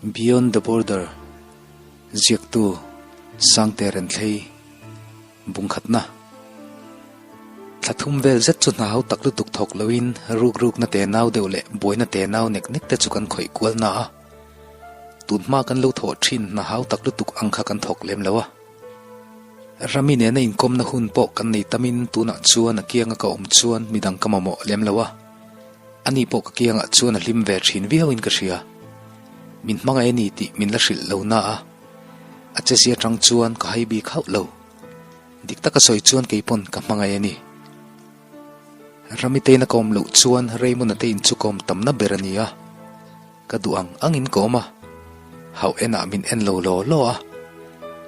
Beyond the Border ziaktu Sangte Renthlei bungkhatna Thla thum vel zet chu hna hau tak lutuk thawk loin ruk rukna te nau deuh leh buaina te nau nek nek te chu kan khawih kual na a. Tun hma kan lo thawh thin hna hau tak lutuk ang kha kan thawk lem lo a. Rami nena inkawmna hun pawh kan nei tamin tunah chuan a kianga ka awm chuan midang ka mamawh lem lo a. Ani pawh ka kiangah chuan a hlim ve thin viauin ka hria. Min hmangaih a ni tih min la hrilh lo na a, a chezia tang chuan ka hai bik hauh lo. Dik taka sawi chuan kei pawn ka hmangaih a ni. Ramiteina ka awm loh chuan Raymond-a te in chu ka awm tamna ber a ni a. Ka duh ang angin ka awm a, hauh enah min en lo law law a,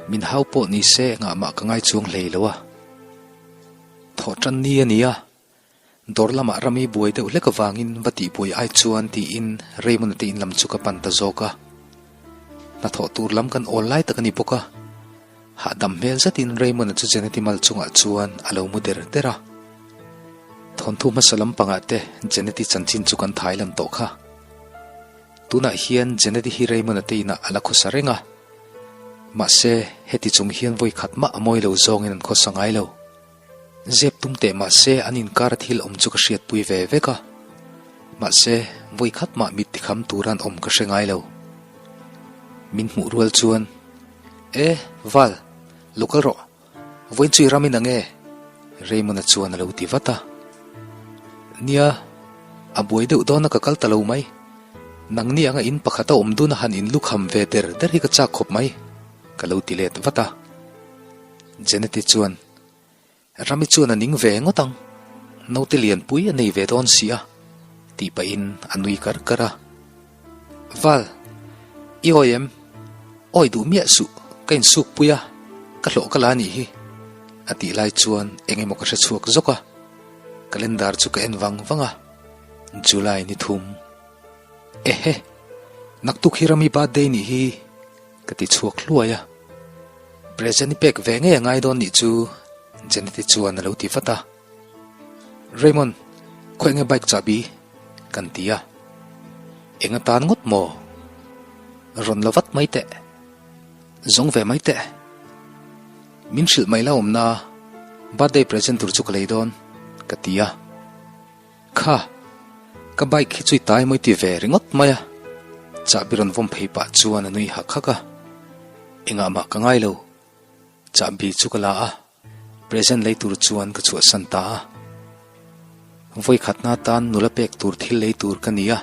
min hau pawh ni se engah mah ka ngai chuang hlei lo a. Thawh tan ni a ni a, dawr lamah rami buai deuh hlek avangin va tih buai ai chuan tiin Raymond-a te in lam chu ka pan ta zawk a. Hnathawh tur lam kan awl lai tak a ni bawk a, Hahdam hmel zetin Raymond-a chu Jeneti mal chungah chuan a lo mu der der a. Thawnthu hmasa lampangah te Jeneti chanchin chu kan thai lan tawh kha. Tunah hian Jeneti hi Raymond-a te inah a la khawsa reng a. Mahse, heti chung hian vawi khat mah a mawi lo zawngin an khawsa ngai lo. Zep tum teh mahse an inkar a thil awm chu ka hriatpui ve vek a. Mahse, vawi khat mah mit tikham tura an awm ka hre ngai lo. Min hmuh rual chuan, E, Val, lo kal rawh. Vawiin chu i ram in ang e, Raymond-a chuan a lo ti vat a. Nia, a buai deuh dawn a ka kal ta lo mai. Nangni anga in pakhat a awm dun a han inlukham ve der der hi ka chak khawp mai, ka lo ti let vat a. Jeneti chuan, Rami chuan a ning ve ngawt ang, naute lianpui a nei ve dawn si a, tih pahin a nui kar kar a. Val, i awi em? Awi duh miah suh, ka insukpui a, ka hlawh ka la a nih hi, a tih lai chuan eng emaw ka hre chhuak zawk a, calendar chu ka en vang vang a, July ni thum. Ehe, naktuk hi Rami birthday nih hi, Ka ti chhuak hluai a, Present i pek ve ngei a ngai dawn nih chu Jeneti chuan a lo ti vat a. Raymond, khawi nge bike chahbi? Kan ti a. Eng atan ngawt maw? Rawn la vat mai teh. Zawng ve mai teh. Min hrilh mai la awmna birthday present tur chu ka lei dawn, ka ti a. Kha, ka bike hi chu i tai mawi ti ve ringawt mai a, chahbi rawn vawm phei pah chuan a nui hak hak a. Engah mah ka ngai lo, chahbi chu ka la a, present lei tur chuan ka chhuahsan ta a. Vawikhatna tan nula pek tur thil lei tur ka ni a,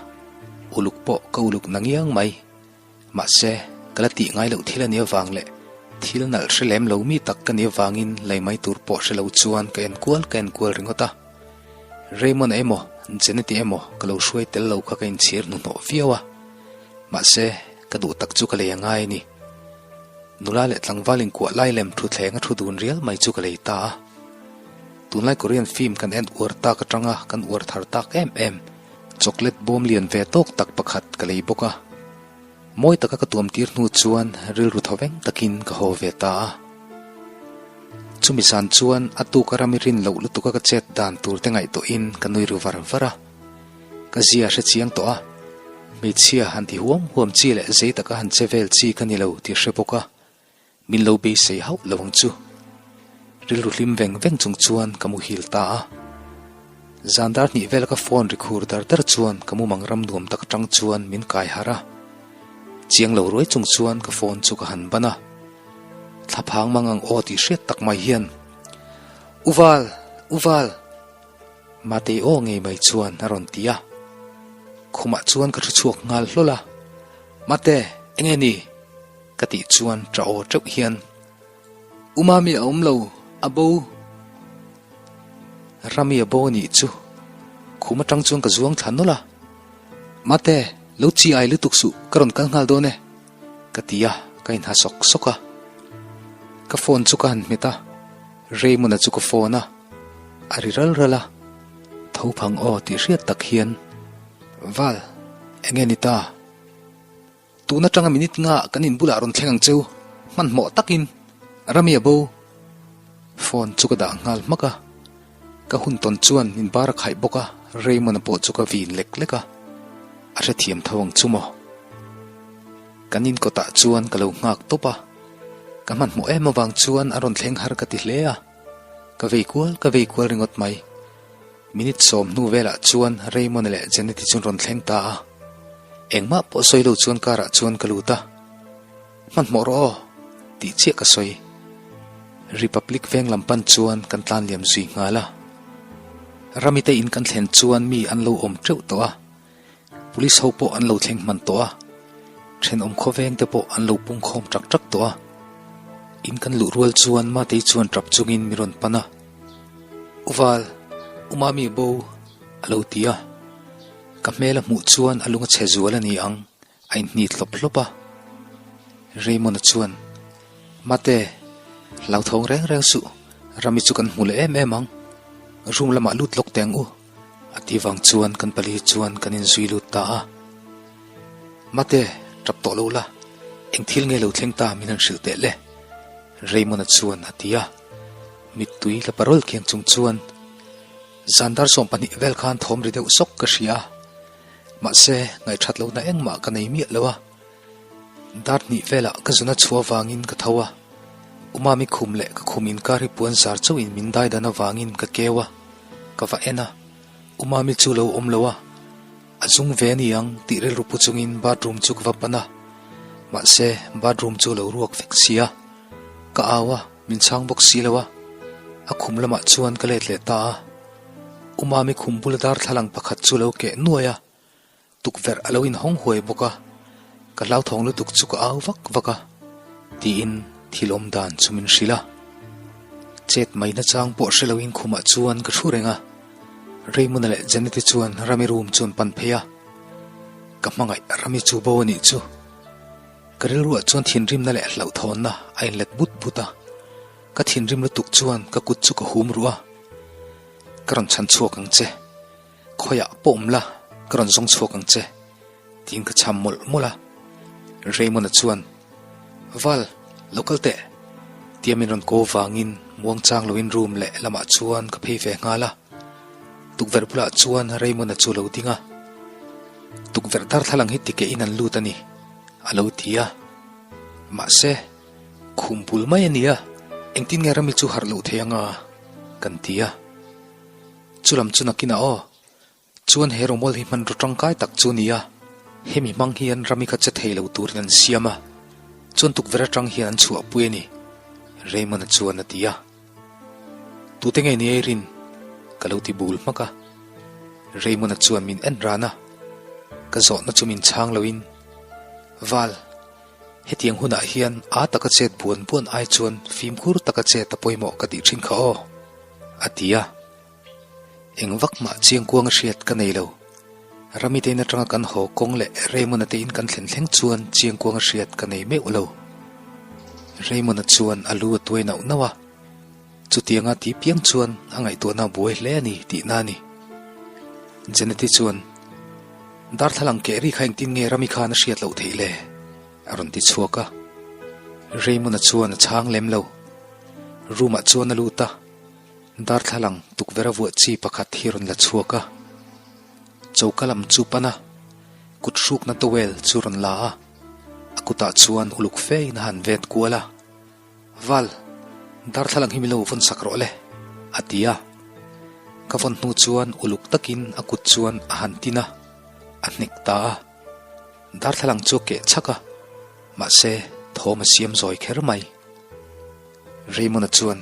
uluk pawh ka uluk na ngiang mai. Mahse, ka la tih ngai loh thil a nih avang leh thil nalh hre lem lo mi tak ka nih avangin lei mai tur pawh hre lo chuan ka enkual ka enkual ringawt a. Raymond-a emaw, Jeneti emaw ka lo hruai tel lo kha ka inchhir hnuhnawh viau a. Mahse, ka duh tak chu ka lei a ngai a ni. Nula leh tlangval inkuah lai lem thutthleng a thu dun rial mai chu ka lei ta a. Tunlai Korean film kan en uar tak atanga kan uar thar tak em em. Chocolate bawm lian ve tawk tak pakhat ka lei bawk a. Mawi taka ka tuam tir hnu chuan rilru thaw veng takin ka haw ve ta a. Chumi zan chuan a tuka rami rin loh lutuka ka chet dan tur te ngaihtuahin ka nui ru var var a. Ka zia hre chiang tawh a, hmeichhia han ti huam huam chi leh zei taka han che vel chi ka ni lo tih hre bawk a. Min lo beisei hauh lo ang chu. Rilru hlim veng veng chung chuan ka muhil ta a. Zan dar hnih vela ka phone ri khur dar dar chuan ka mumang ram nuam tak atang chuan min kai harh a. Chiang lo ruai chung chuan ka phone chu ka han ban a. Thlaphang mang ang aw tih hriat tak mai hian, Uval! Uval! Matei aw ngei mai chuan a rawn ti a. Khumah chuan ka thu chhuak nghal hlawl a. Mate, enge ni? Ka tih chuan ṭah aw ṭeuh hian, U Mami a awm lo, a bo. Rami a bo a nih chu. Khum aṭang chuan ka zuang thla nawlh a. Mate, lo chi ai lutuk suh, ka rawn kal nghal dawn e, ka ti a, ka inha sawk sawk a. Ka phone chu ka han hmet a, Raymond-a chu ka phone a, a ri ral ral a. Tho phang aw tih hriat tak hian, Val, enge ni ta? Tun atanga minute nga kan in bulah rawn thleng ang cheu, hmanhmawh takin Rami a bo. Phone chu ka dah nghal hmak a, ka hun tawn chuan min bar a khaih bawk a, Raymond-a pawh chu ka vin lek lek a, a hrethiam tho ang chu maw. Kan in kawtah chuan ka lo nghak tawp a, ka hmanhmawh em avang chuan a rawn thleng har ka ti hle a, ka vei kual ka vei kual ringawt mai. Minute sawm hnu velah chuan Raymond leh Janet-i chu an rawn thleng ta a, engmah pawh sawi lo chuan car ah chuan ka lut a, Hmanhmawh rawh aw tih chiah ka sawi. Republic veng lam pan chuan kan tlan liam zui nghal a, Ramite in kan thlen chuan mi an lo awm teuh tawh a, Police ho pawh an lo thleng hman tawh a, thenawm khawveng te pawh an lo pung khawm tak tak tawh a. In kan luh rual chuan Matei chuan tap chungin mi rawn pan a, Uval, U Mami bo a lo ti a. Ka hmel a hmuh chuan a lung a chhe zual a ni ang, a inhni hlawp hlawp a. Raymond-a chuan, Mate, hlauthawng reng reng suh, Rami chu kan hmu leh em em ang. Room lamah lut lawk teh ang u. A ti vang chuan kan pali chuan kan inzui lut ta a. Mate, tap tawh lo la, eng thil nge lo thleng ta min han hrilh teh le? Raymond-a chuan a ti a. Mittui la parol kiang chung chuan zan dar 12 vel khan thawm ri deuh sawk ka hria a. Mahse, ngaihthat lohna engmah ka nei miah lo a. Dar hnih velah ka zuna chhuah avangin ka tho a, Umami khum leh ka khum inkar hi puan zar chauhin min dai dan avangin ka keu a, ka va en a, Umami chu lo awm lo a, a zung ve a ni ang tih rilru pu chungin bathroom chu ka va pan a, mahse bathroom chu a lo ruak vek si a, ka au a, min chhang bawk si lo a, a khum lamah chuan ka let leh ta a, Umami khum bula darthlalang pakhat chu a lo keh nuai a. Tukverh a lo inhawng huai bawk a, ka hlauthawng lutuk chu ka au vak vak a, tiin thil awm dan chu min hrilh a. Chet mai nachang pawh hre loin khumah chuan ka thu reng a, Raymond-a leh Janet-i chuan Rami room chu an pan phei a. Ka hmangaih Rami chu bo a nih chu. Ka rilruah chuan thinrimna leh hlauhthawnna a inlet but but a, ka thinrim lutuk chuan ka kut chu ka hum ruh a, Ka rawn chhan chhuak ang che. Khawiah pawh awm la, ka rawn zawng chhuak ang che, tiin ka chham mawlh mawlh a. Raymond-a chuan, Val, lo kal teh, tia min rawn ko vangin muangchang loin room leh lamah chuan ka phei ve nghal a. Tukverh bulah chuan Raymond-a chu a lo ding a. Tukverh darthlalang hi tikehin an lut a ni, a lo ti a. Mahse, khum bul mai a nia, engtin nge Rami chu harh loh thei anga? kan ti a. Chulam chu nakinah aw, chuan he rawmawl hi hmanraw tangkai tak chu nia, hemi hmang hian rami kha che thei lo turin an siam a, chuan tukverh atang hian an chhuahpui a ni, Raymond-a chuan a ti a. Tute nge ni ei rin? Ka lo ti bul hmak a. Raymond-a chuan min en ran a, ka zawhna chu min chhang loin, Val, hetiang hunah hian a taka chet buan buan ai chuan fimkhur taka chet a pawimawh ka tih thin kha aw. A ti a. Eng vak mah chiangkuang a hriat ka nei lo. Ramite in atanga kan haw kawng leh Raymond-a te in kan thlen thleng chuan chiangkuang a hriat ka nei meuh lo. Raymond-a chuan a lu a tuai nauh nauh a. Chutianga ti piang chuan a ngaihtuahna a buai hle a ni tihna a ni. Janet-i chuan, Darthlalang keh ri kha engtin nge Rami khan a hriat loh theih le? A rawn ti chhuak a. Raymond-a chuan a chhang lem lo. Room-ah chuan a lut a, darthlalang tukverh a vuah chi pakhat hi rawn la chhuak a. Choka lam chu pan a, kut hrukna towel chu rawn la a, a kutah chuan uluk fe in a han vet kual a. Val, darthlalang hi min lo vawn sak rawh le, a ti a. Ka vawn hnu chuan uluk takin a kut chuan a han tin a, a hnek ta a. Darthlalang chu a keh chhak a, mahse thawm a siam zawi kher mai. Raymond-a chuan,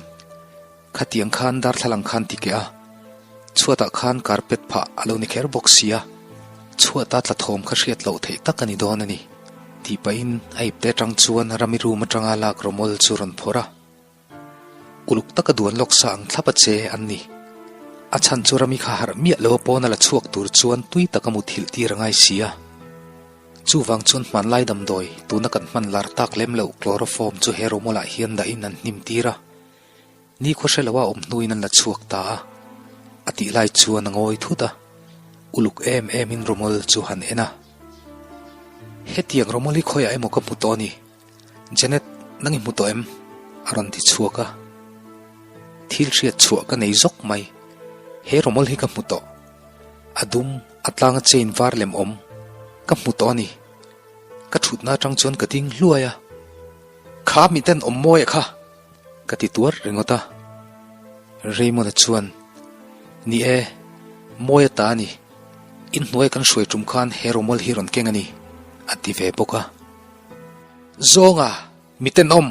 Khatiang khan darthlalang khan ti keh a, chhuatah khan carpet phah a lo ni kher bawk si a, chhuata tla thawm kha hriat loh theih tak a ni dawn a ni, tih pahin a ipte atang chuan Rami room atanga lak rawmawl chu rawn phawrh a. Uluk taka duan lawk sa ang thlap a che an ni. A chhan chu Rami kha harh miah lo a pawn a la chhuak tur chuan tui taka muthilh tir a ngai si a. Chuvang chuan hmanlai damdawi tuna kan hman lar tak lem loh chloroform chu he rawmawlah hian dahin an hnim tir a. Nikhua hre loa awm hnuin an la chhuak ta a. A tih lai chuan a ngawi thut a. Uluk em emin rawmawl chu han en a. Hetiang rawmawl hi khawiah emaw ka hmu tawh a ni. Janet, nang i hmu tawh em? A rawn ti chhuak a. Thil hriat chhuah ka nei zawk mai. He rawmawl hi ka hmu tawh. A dum, a tlanga chain var lem awm. Ka hmu tawh a ni. Ka thu. thutna atang chuan ka ding hluai a, Kha miten awm mawi a kha! Ka ti tuar ringawt a. Raymond-a chuan, Ni e, mawi a ta a ni. Inhnuai kan hruai tum khan he rawmawl hi rawn keng a ni, a ti ve bawk a. Zawnga, mi tenawm!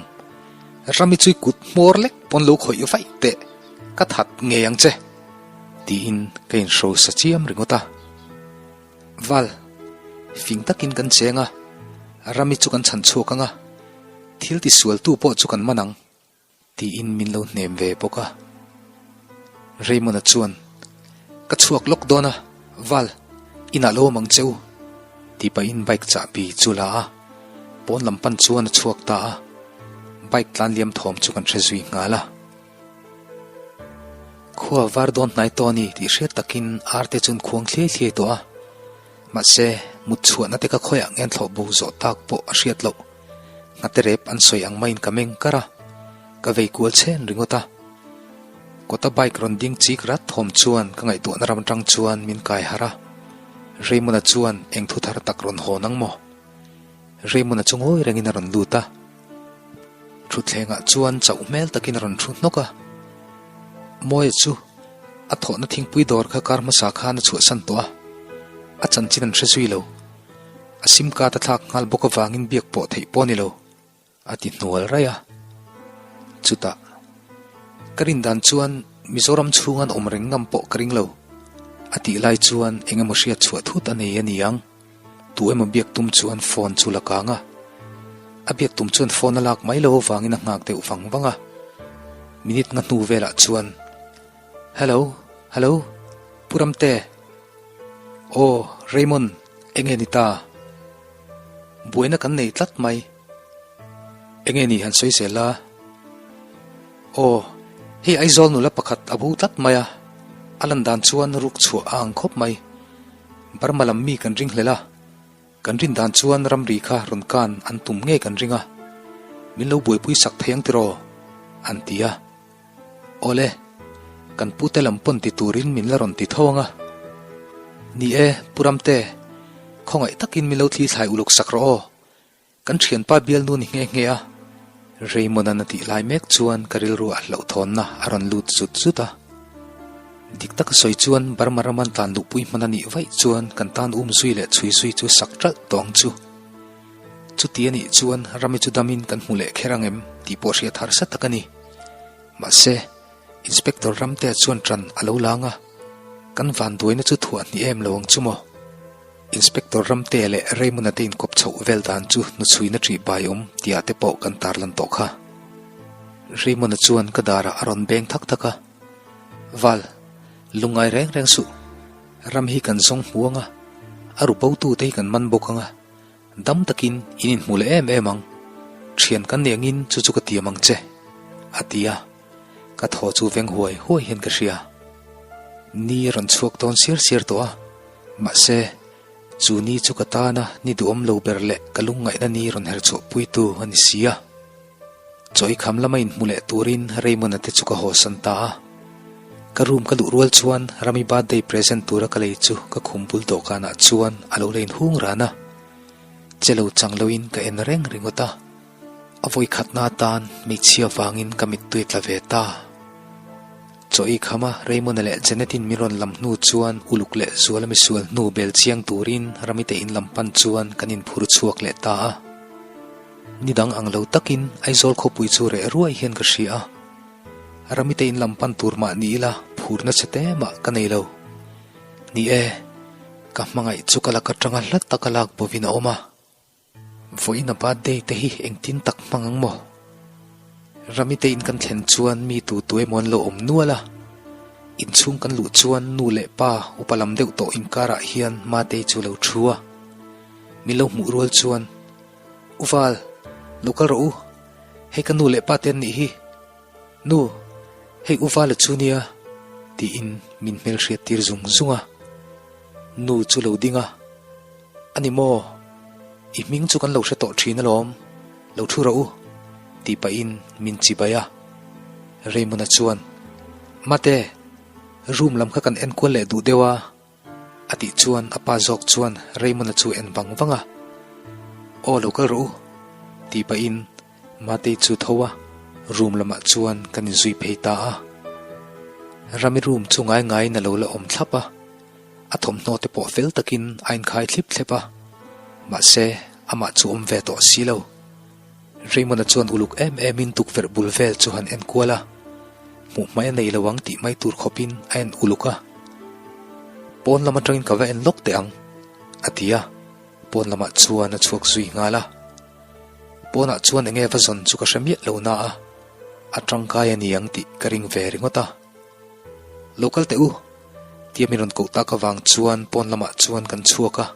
Rami chu i kut hmawr lek pawn lo khawih vaih teh, ka that ngei ang che, tiin ka inhrosa chiam ringawt a. Val, fing takin kan cheng a, Rami chu kan chhan chhuak ang a, thil tisualtu pawh chu kan man ang, tiin min lo hnem ve bawk a. Raymond-a chuan, Ka chhuak lawk dawn a, Val, inah lo awm ang che u, tih pahin bike chahbi chu la a, pawn lam pan chuan a chhuak ta a, bike tlan liam thawm chu kan hre zui nghal a. Khua var dawn hnai tawh a ni tih hriat takin ar te chuan khuang thliai thliai tawh a. Mahse, mut chhuahna te ka khawiah ngen thlawh bo zawh tak pawh a hriat loh. Nghate rep an sawi ang maiin ka meng kar a, ka vei kual chhen ringawt a. Kawta bike rawn ding chik rat thawm chuan ka ngaihtuahna ram atang chuan min kai harh a. Raymond-a chuan eng thu thar tak rawn hawn ang maw? Raymond-a chu ngawi rengin a rawn lut a. Thutthlengah chuan chauh hmel takin a rawn thu hnawk a. Mawia chu a thawhna thingpui dawr kha kar hmasa khan a chhuahsan tawh a, a chanchin an hre zui lo. A sim card a thlak nghal bawk avangin biak pawh theih pawh a ni lo, a ti hnual raih a. Chutah, ka rin dan chuan Mizoram chhunga an awm reng ngam pawh ka ring lo, a tih lai chuan eng emaw hriat chhuah thut a nei a ni ang. Tu emaw biak tum chuan phone chu la kang a, a biak tum chuan phone a lak mai lo avangin a nghak deuh vang vang a. Minute nga hnu velah chuan, Hello, hello, Pu Ramte. Aw, Raymond, enge ni ta? Buaina kan nei tlat mai. Enge ni han sawi zel a? Aw, hei Aizawl nula pakhat a bo tlat mai a, a lan dan chuan ruk chhuah a ang khawp mai. Burma lam mi kan ring hlel a, kan rin dan chuan ramri kha rawn kan an tum ngei kan ring a, min lo buaipui sak thei ang tiraw? an ti a. Awle, kan pute lam pawn ti turin min la rawn ti tho ang a. Ni e, Pu Ramte, khawngaih takin min lo thli thlai uluk sak rawh aw. Kan thianpa bialnu ni nghe nghe a, Raymond-a'n a tih lai mek chuan ka rilru a hlauhthawnna a rawn lut zut zut a. Dik taka sawi chuan Burma rama an tlan luhpui hman a nih vaih chuan kan tan um zui leh chhui zui chu sak ṭalh tawh ang chu. Chuti a nih chuan rami chu damin kan hmu leh kher ang em tih pawh hriat harsa tak a ni. Mahse, Inspector Ramtea chuan ṭan a lo lang a, kan vanduaina chu thuah hnih em lo ang chu maw? Inspector Ramtea leh Raymond-a te inkawp chhoh vel dan chu hnuchhuina ṭih bai awm tihah te pawh kan tarlan tawh kha. Raymond-a chuan ka darah a rawn beng thak thak a, Val, lungngai reng reng suh. Ram hi kan zawng hmu ang a, a ru botute hi kan man bawk ang a, dam takin in inhmu leh em em ang. Ṭhian kan nih angin chu chu ka tiam ang che, a ti a. Ka thaw chu veng huai huai hian ka hria. Ni a rawn chhuak dawn siar siar tawh a, mahse, chu ni chu ka tana ni duhawm lo ber leh ka lungngaihna ni rawn her chhuah puitu a ni si a. Chawi kham lama inhmu leh turin Raymond-a te chu ka hawsan ta a. Ka room ka luh rual chuan Rami birthday present tura ka lei chu ka khum bul dawhkanah chuan a lo la inhung ran a. Che lo chang loin ka en reng ringawt a. A vawikhatna atan hmeichhia vangin ka mittui tla ve ta. Chaw ei khama Raymond-a leh Janet-in min rawn lam hnu chuan uluk leh zuala misual hnu bel chiang turin Ramite in lam pan chuan kan inphur chhuak leh ta a. Ni dang ang lo takin Aizawl khawpui chu reh ruai hian ka hria a. Ramite in lam pan tur mah ni ila phurna chhe te mah ka nei lo. Ni e, ka hmangaih chu ka lak atanga hla taka lak bovin a awm a. Vawiin a birthday te hi engtin tak hmang ang maw? Rami te in kan thlen chuan mi tu tu emaw an lo awm nual a, inchhung kan luh chuan nu leh pa upa lam deuh tawh inkarah hian Matei chu lo thu a, min lo hmuh rual chuan, U Val, lo kal rawh u, hei ka nu leh pa te an nih hi, nu, hei U Vala chu nia, tiin min hmelhriat tir zung zung a, nu chu lo ding a. A ni maw? I hming chu kan lo hre tawh thin alawm, lo thu rawh u, tih pahin min chibai a. Raymond-a chuan, Mate, room lam kha kan enkual leh duh deuh a, a tih chuan a pa zawk chuan Raymond-a chu en vang vang a. Aw lo kal rawh u, tih pahin Matei chu tho a, room lamah chuan kan inzui phei ta a. Rami room chu ngai ngaiin a lo la awm thlap a, a thawmhnaw te pawh fel takin a inkhai thlip thlep a, mahse amah chu awm ve tawh si lo. Raymond-a chuan uluk em emin tukverh bul vel chu han en kual a, hmuh hmai a nei lo ang tih mai tur khawpin a en uluk a. Pawn lam atangin ka va en lawk teh ang, a ti a, pawn lamah chuan a chhuak zui nghal a. Pawnah chuan enge va zawn chu ka hre miah lo na a, a tangkai a ni ang tih ka ring ve ringawt a. Lo kal teh u, tia min rawn koh tak avang chuan pawn lamah chuan kan chhuak a.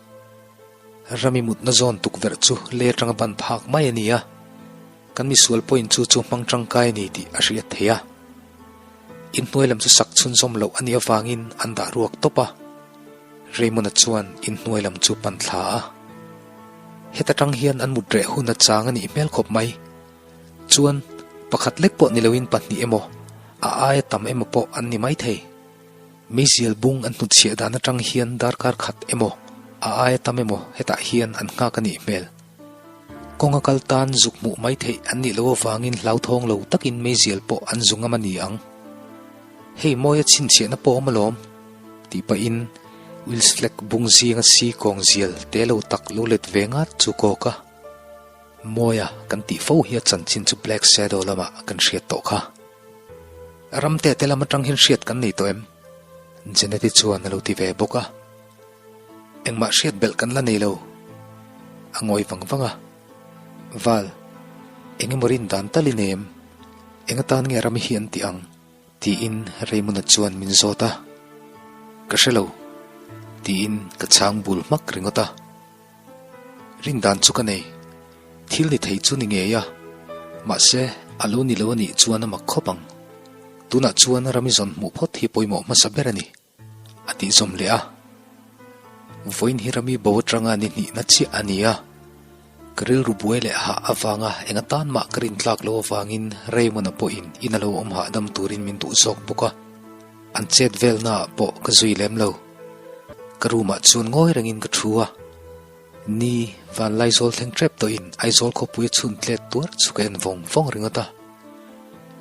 Rami mutna zawn tukverh chu lei atanga ban phak mai a ni a, kan misual pawhin chu chu hmang tangkai a ni tih a hriat theih a. Inhnuai lam chu sak chhunzawm loh a nih avangin an dah ruak tawp a. Raymond-a chuan inhnuai lam chu pan thla a. Heta tang hian an mut reh hun a chang a nih hmel khawp mai. Chuan, pakhat lek pawh ni loin pahnih emaw, a aia tam emaw pawh an ni maithei. Meizial bung an hnutchhiah dan atang hian darkar khat emaw, a aia tam emaw hetah hian an nghak a nih hmel. Kawnga kal tan zuk hmuh mai theih an nih loh avangin hlauthawng lo takin meizial pawh an zu ngam a ni ang. Hei mawia chhinchhiahna pawh awm alawm, tih pahin Wills Flag bung zinga si kawng zial te lo tak lo let ve ngat chu kawk a. Mawia kan tih fo hi a chanchin chu Black Shadow lamah kan hriat tawh kha. Ramte te lam atang hian hriat kan nei tawh em? Jeneti chuan a lo ti ve bawk a. Engmah hriat belh kan la nei lo. A ngawi vang vang a. Val, eng emaw rin dan tal i nei em? Eng atan nge ram hi an tih ang? Tiin Raymond-a chuan min zawt a. Ka hre lo. Tiin ka chhang bul hmak ringawt a. Rin dan chu ka nei. Thil ni thei chu ni ngei a. Mahse, a lo ni lo a nih chuan a mak khawp ang. Tunah chuan Rami zawn hmuh phawt hi pawimawh hmasa ber a ni, a tih zawm leh a. Vawiin hi Rami bo atanga ni hnihna chiah a ni a. Ka rilru buai leh hah avanga eng atan mah ka rin tlak loh avangin Raymond-a pawhin in a lo awm hahdam turin min duh zawk bawk a. An chet velnaah pawh ka zui lem lo. Ka room ah chuan ngawi rengin ka thu a. Ni, Vanlaizawl thleng ṭep tawhin Aizawl khawpui a chhun tlet tuar chu ka en vawng vawng ringawt a.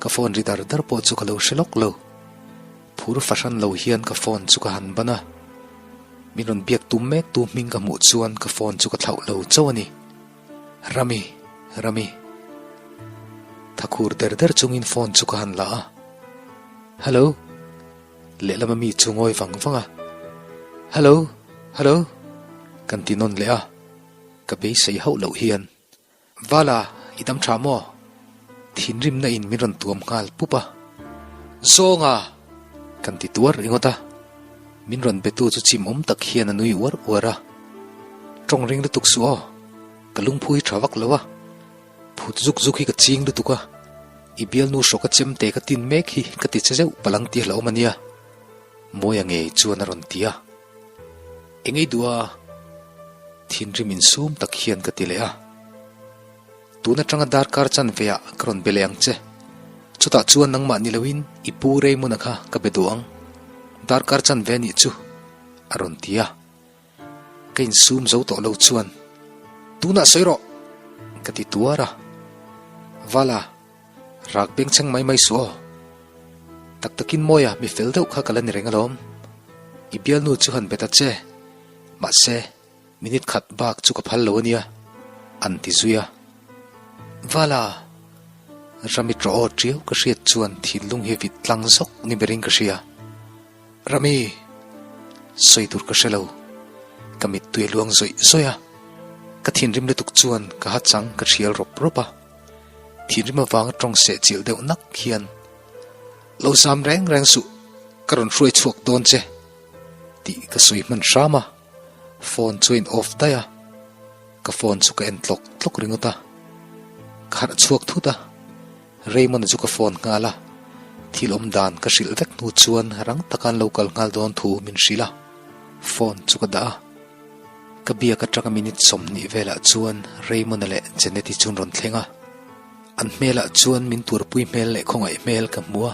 Ka phone ri dar dar pawh chu ka lo hre lawk lo. Phur fahran lo hian ka phone chu ka han ban a. Min rawn biak tum mek tu hming ka hmuh chuan ka phone chu ka thlauh lo chauh a ni. Rami, Rami. Thakhur der der chungin phone chu ka han la a. Hello. Lehlam a mi chu ngawi vang vang a. Hello, hello. Kan ti nawn leh a. Ka beisei hauh loh hian. Vala, i dam tha maw? Thinrimna in min rawn tuam nghal pup a. Zawnga! Kan ti tuar ringawt a. Min rawn betu chu chim awm tak hian a nui uar uar a. Tawng ring lutuk suh aw, ka lungphu hi tha vak lo a. Phut zuk zuk hi ka ching lutuk a, i bialnu hrawk a chemte ka tin mek hi ka ti che zeuh palang tih hlauhawm a nia. Mawia ngei chuan a rawn ti a. Eng ei duh a? Thinrim insum tak hian ka ti leh a. Tun atanga darkar chanve ah ka rawn be leh ang che. Chutah chuan nangmah ni loin i pu Raymond-a kha ka be duh ang. Darkar chanve nih chu a rawn ti a. Ka insum zo tawh lo chuan tunah sawi rawh ka ti tuar a. Vala, rak bengchheng mai mai suh aw. Tak takin Mawia mi fel deuh kha ka la ni reng alawm. I bialnu chu han bet a che. Mahse. Minute khat bak chu ka phal lo a nia, an ti zui a. Vala! Rami tawh aw ṭiau ka hriat chuan thinlung hi vit tlang zawk ni berin ka hria. Rami! Sawi tur ka hre lo. Ka mittui a luang zawih zawih a. Ka thinrim lutuk chuan ka ha chang ka ṭhial rawp rawp a. Thinrim avanga ṭawng seh chilh deuh nak hian, Lo zam reng reng suh, ka rawn hruai chhuak dawn che, tih ka sawi hman hram a. Phone chu a in off daih a, ka phone chu ka en tlawk tlawk ringawt a. Ka harh chhuak thut a, Raymond-a chu ka phone nghal a, thil awm dan ka hrilh vek hnu chuan rang taka an lo kal nghal dawn thu min hrilh a, phone chu ka dah a. Ka biak atanga minute 20 velah chuan Raymond-a leh Janet-i chu an rawn thleng a. An hmelah chuan min tuarpui hmel leh khawngaih hmel ka hmu a.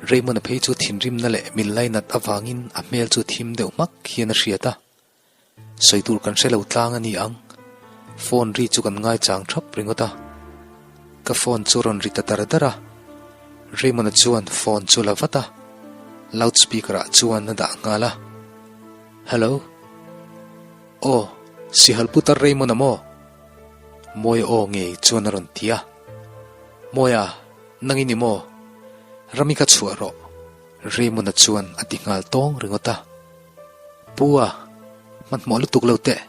Raymond-a phei chu thinrimna leh min lainat avangin a hmel chu thim deuh hmak hian a hriat a. Sawi tur kan hre lo tlang a ni ang. Phone ri chu kan ngaichang thap ringawt a. Ka phone chu rawn ri ta dar dar a. Raymond-a chuan phone chu la vat a, loud speaker ah chuan a dah nghal a. Hello. Aw, Sihal putar Raymond-a maw? Mawia aw ngei chuan a rawn ti a. Mawia, nang i ni maw? Rami kha chhuah rawh. Raymond-a chuan a ti nghal tawng ringawt a. Pu a, hmanhmawh lutuk lo teh.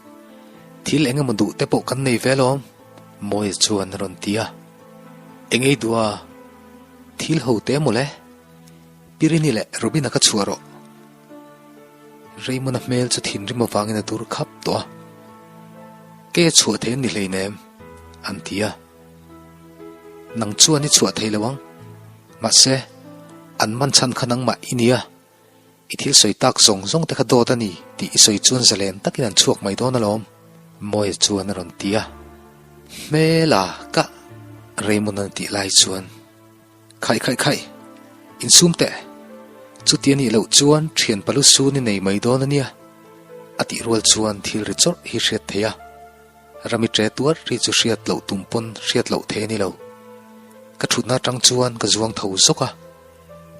Thil eng emaw duh te pawh kan nei ve alawm, Mawia chuan a rawn ti a. Eng ei duh a? Thil ho te emaw le? Pirini leh Robina kha chhuah rawh. Raymond-a hmel chu thinrim avangin a dur khap tawh a. Kei a chhuah thei an ni hleinem, an ti a. Nang chuan i chhuah thei lo ang. Mahse, an man chhan kha nangmah i nia. I thil sawi tak zawng zawng te kha dawt a ni tih i sawi chuan zalen takin an chhuak mai dawn alawm, Mawia chuan a rawn ti a. Hmela ka Raymond-a'n a tih lai chuan, Khaih khaih khaih, insum teh. Chuti a nih loh chuan thian palu sun i nei mai dawn a nia, a tih rual chuan thil ri chawrh hi hriat theih a. Rami ṭe tuar ri chu hriat loh tum pawn hriat loh thei a ni lo. Ka ṭhutna aṭang chuan ka zuang tho zawk a.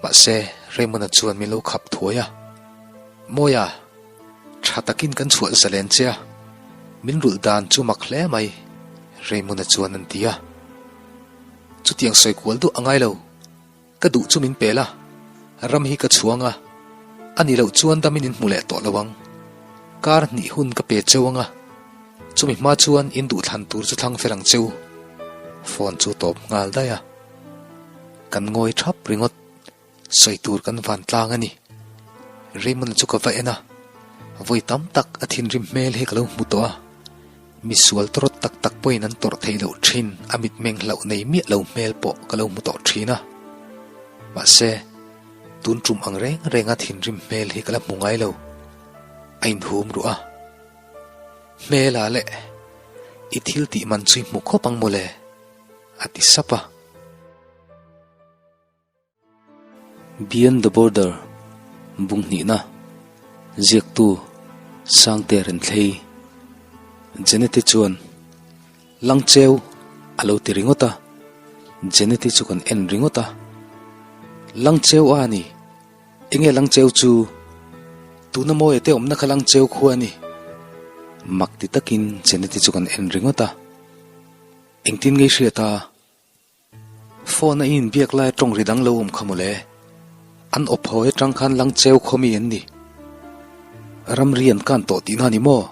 Mahse, Raymond-a chuan min lo khap thuai a. Mawia, ṭha takin kan chhuah zalen che a, min rulh dan chu mak hle mai, Raymond-a chuan an ti a. Chutiang sawi kual duah a ngai lo. Ka duh chu min pel a, ram hi ka chhuang a, a nih loh chuan damin in hmu leh tawh lo ang. Kar hnih hun ka pe cheu ang a, chumi hma chuan in duh thlan tur chu thlang fel ang cheu. Phone chu tawp nghal daih a, kan ngawi thap ringawt, sawi tur kan van tlang a ni. Raymond chu ka va en a, vawi tam tak a thinrim hmel hi ka lo hmu tawh a. Misual tawrh tak tak pawhin an tawrh theih loh thin, a mitmeng hlauh nei miah lo hmel pawh ka lo hmu tawh thin a. Mahse, tun tum ang reng renga thinrim hmel hi ka la hmu ngai lo. A inhum ruh a. Hmela leh, i thil tih man chu i hmu khawp ang mawle, a ti sap a. Beyond the Border bung hnihna ziaktu Sangte Renthlei Jeneti chuan Langcheu a lo ti ringawt a, Jeneti chu kan en ringawt a, Langcheu a ni, enge Langcheu chu? Tuna Mawia te awmna kha Langcheu khua a ni. Mak ti takin Jeneti chu kan en ringawt a, engtin nge i hriat a? Phone a inbiak lai tawng ri dang lo awm kha mawle. An awp hawi atang khan lang cheu khaw mi an ni. Ramri an kan tawh tihna ni maw?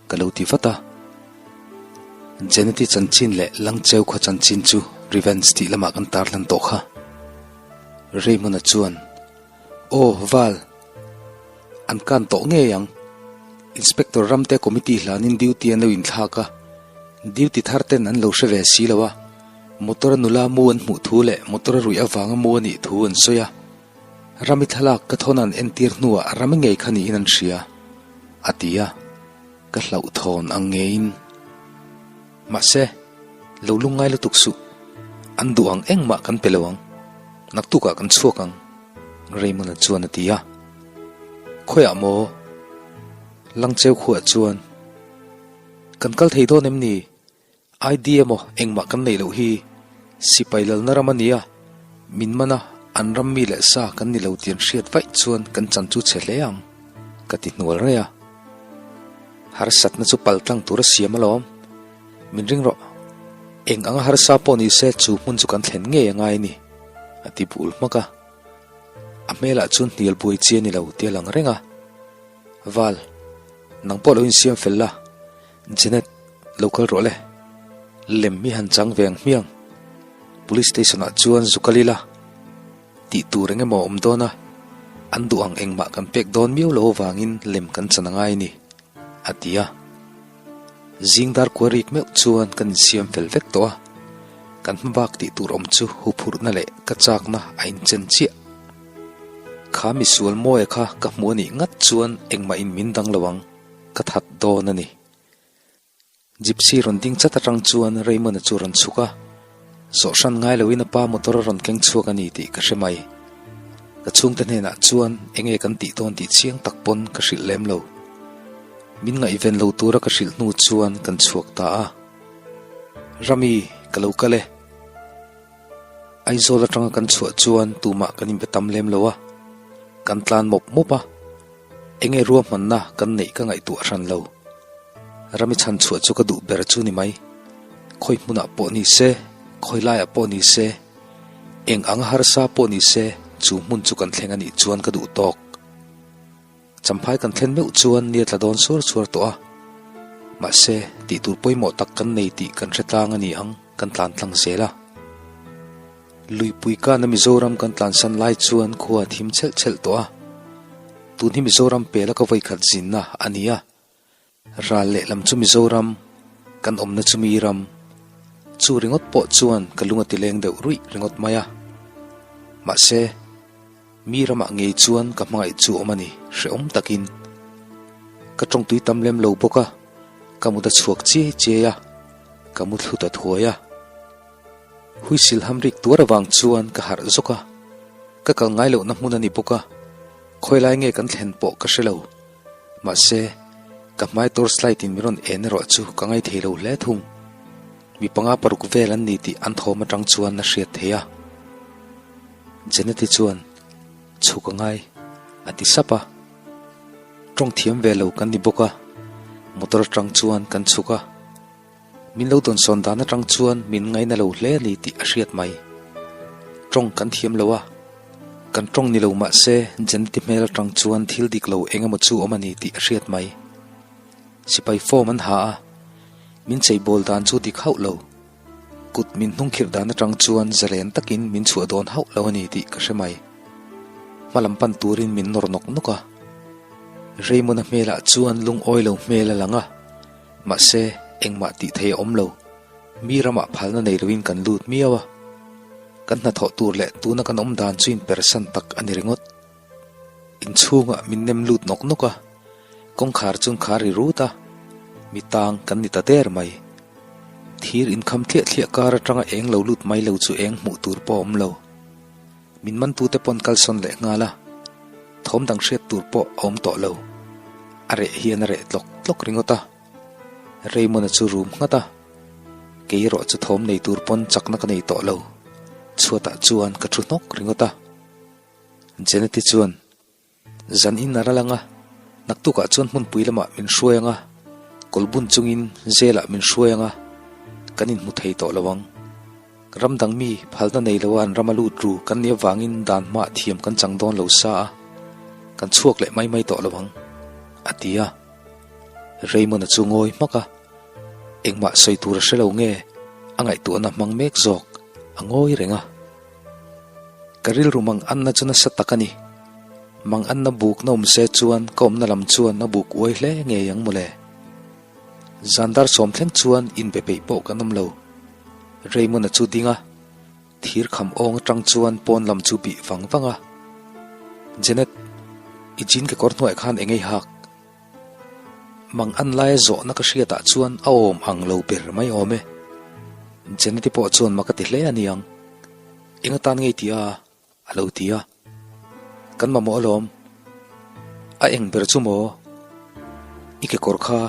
Ka lo ti vat a. Jeneti chanchin leh lang cheu khaw chanchin chu Revenge tih lamah kan tarlan tawh kha. Raymond-a chuan. Aw, Val. An kan tawh ngei ang. Inspector Ramte committee hlanin duty an lo inthlak a, duty thar ten an lo hre ve si lo a, motor a nula mu an hmuh thu leh motor a ruih avanga mu a nih thu an sawi a. Rami thlalak ka thawn an entir hnuah Rami ngei kha niin an hria, a ti a. Ka hlauhthawn ang ngeiin. Mahse, lo lungngai lutuk suh. An duh ang engmah kan pe lo ang. Naktukah kan chhuak ang, Raymond-a chuan a ti a. Khawiah maw? Langcheu khuah chuan, Kan kal thei dawn em ni? ID emaw engmah kan neih loh hi. Sipai lalna ram a nia. Min man a, an ram mi leh sa kan ni lo tih an hriat vaih chuan kan chan chu chhe hle ang, ka ti hnual raih a. Harsatna chu pal tlang tur a siam alawm. Min ring rawh. Eng anga harsa pawh ni se chu hmun chu kan thlen ngei a ngai a ni, a ti bul hmak a. A hmelah chuan hnial buai chi a ni lo tih a lang reng a. Val, nang pawh lo insiam fel la, Janet, lo kal rawh le. Lem hi han chang ve ang hmiang. Police station ah chuan zu kal ila. Tih tur eng emaw a awm dawn a, an duh ang engmah kan pek dawn miau lo avangin lem kan chan a ngai a ni, a ti a. Zing dar kua rik meuh chuan kan insiam fel vek tawh a, kan hma bak tih tur awm chu huphurhna leh ka chakna a inchen chiah. Kha misual Mawia kha ka hmu a nih ngat chuan engmah in min dang lo ang, ka that dawn a ni. Gypsy rawn ding chat atang chuan Raymond-a chu rawn chhuk a, zawhhran ngai loin a pa motor a rawn keng chhuak a ni tih ka hre mai. Ka chhungte hnenah chuan enge kan tih dawn tih chiang tak pawn ka hrilh lem lo. Min ngaihven lo tura ka hrilh hnu chuan kan chhuak ta a. Rami, ka lo kal e. Aizawl atanga kan chhuah chuan tumah kan inbe tam lem lo a, kan tlan mawp mawp a, enge ruahmanna kan neih ka ngaihtuah hran lo. Rami chhan chhuah chu ka duh ber chu ni mai. Khawi hmunah pawh ni se, khawi laiah pawh ni se, eng anga harsa pawh ni se chu hmun chu kan thleng a nih chuan ka duh tawk. Champhai kan thlen meuh chuan ni a tla dawn suar suar tawh a, mahse tih tur pawimawh tak kan nei tih kan hre tlang a ni ang, kan tlan tlang zel a. Luipui kana Mizoram kan tlansan lai chuan khua a thim chhelh chhelh tawh a, tun hi Mizoram pela ka vawikhat zinna a ni a. Ral lehlam chu Mizoram, kan awmna chu mi ram. Chu ringawt pawh chuan ka lung a ti leng deuh ruih ringawt mai a. Mahse, mi ramah ngei chuan ka hmangaih chu awm a ni, hrehawm takin. Ka tawngtui tam lem lo bawk a, ka mut a chhuak chiai chiai a, ka mu thlu ta thuai a. Huisil ham rik tuar avang chuan ka harh zawk a, ka kal ngai lohna hmun a ni bawk a, khawilai nge kan thlen pawh ka hre lo. Mahse, ka hmai torch light in min rawn en erawh chu ka ngaithei lo hle thung. Mi panga paruk vel an ni tih an thawm atang chuan a hriat theih a. Jeneti chuan, Chhuk a ngai, a ti sap a. Tawng thiam ve lo kan ni bawk a, motor atang chuan kan chhuk a. Min lo dawnsawn dan atang chuan min ngaina lo hle a ni tih a hriat mai. Tawng kan thiam lo a, kan tawng ni lo mah se Jeneti hmel atang chuan thil dik lo eng emaw chu awm a ni tih a hriat mai. Sipai form an ha a, min cheibawl dan chu dik hauh lo. Kut min hnungkhirh dan atang chuan zalen takin min chhuah dawn hauh lo a ni tih ka hre mai. Hma lam pan turin min nawr nawk nawk a. Raymond-a hmelah chuan lungawi lo hmel a lang a. Mahse, engmah tih thei a awm lo. Mi ramah phalna nei loin kan lut miau a. Kan hnathawh tur leh tuna kan awm dan chu inpersan tak a ni ringawt. Inchhungah min nem lut nawk nawk a, kawngkhar chu an khar ri rut a, mi tang kan ni ta der mai. Thir inkham thliah thliah kar atanga eng lo lut mai lo chu eng hmuh tur pawh a awm lo. Min mantute pawn kalsawn leh nghal a, thawm dang hriat tur pawh a awm tawh lo. A reh hian a reh tlawk tlawk ringawt a, Raymond-a chu rum nghat a, kei erawh chu thawm nei tur pawn chakna ka nei tawh lo. Chhuatah chuan ka thu hnawk ringawt a. Jeneti chuan. Zan in a ral ang a, naktukah chuan hmunpui lamah min hruai ang a, kawlbun chungin zelah min hruai ang a, kan inhmu thei tawh lo ang. Ram dang mi phalna nei loa an ram a lut ru kan nih avangin dan hmaah thiam kan chang dawn lo sa a, kan chhuak leh mai mai tawh lo ang, a ti a. Raymond-a chu ngawi hmak a, engmah sawi tur a hre lo nge a ngaihtuahna hmang mek zawk a ngawi reng a. Ka rilru mang anna chu nasa tak a ni. Mang anna bukna awm se chuan ka awmna lam chuan a buk uai hle ngei ang mawle. Zan dar sawm thleng chuan inbe peih pawh kan awm lo. Raymond-a chu ding a, thir kham awng atang chuan pawn lam chu bih vang vang a. Janet, i jean kekawr hnuaiah khan eng ei hak? Mang an laia zawhna ka hriatah chuan a awm ang lo ber mai awm e. Jeneti pawh chuan mak a ti hle a ni ang. Eng atan ngei ti a? a lo ti a. Kan mamawh alawm. A eng ber chu maw? I kekawr kha.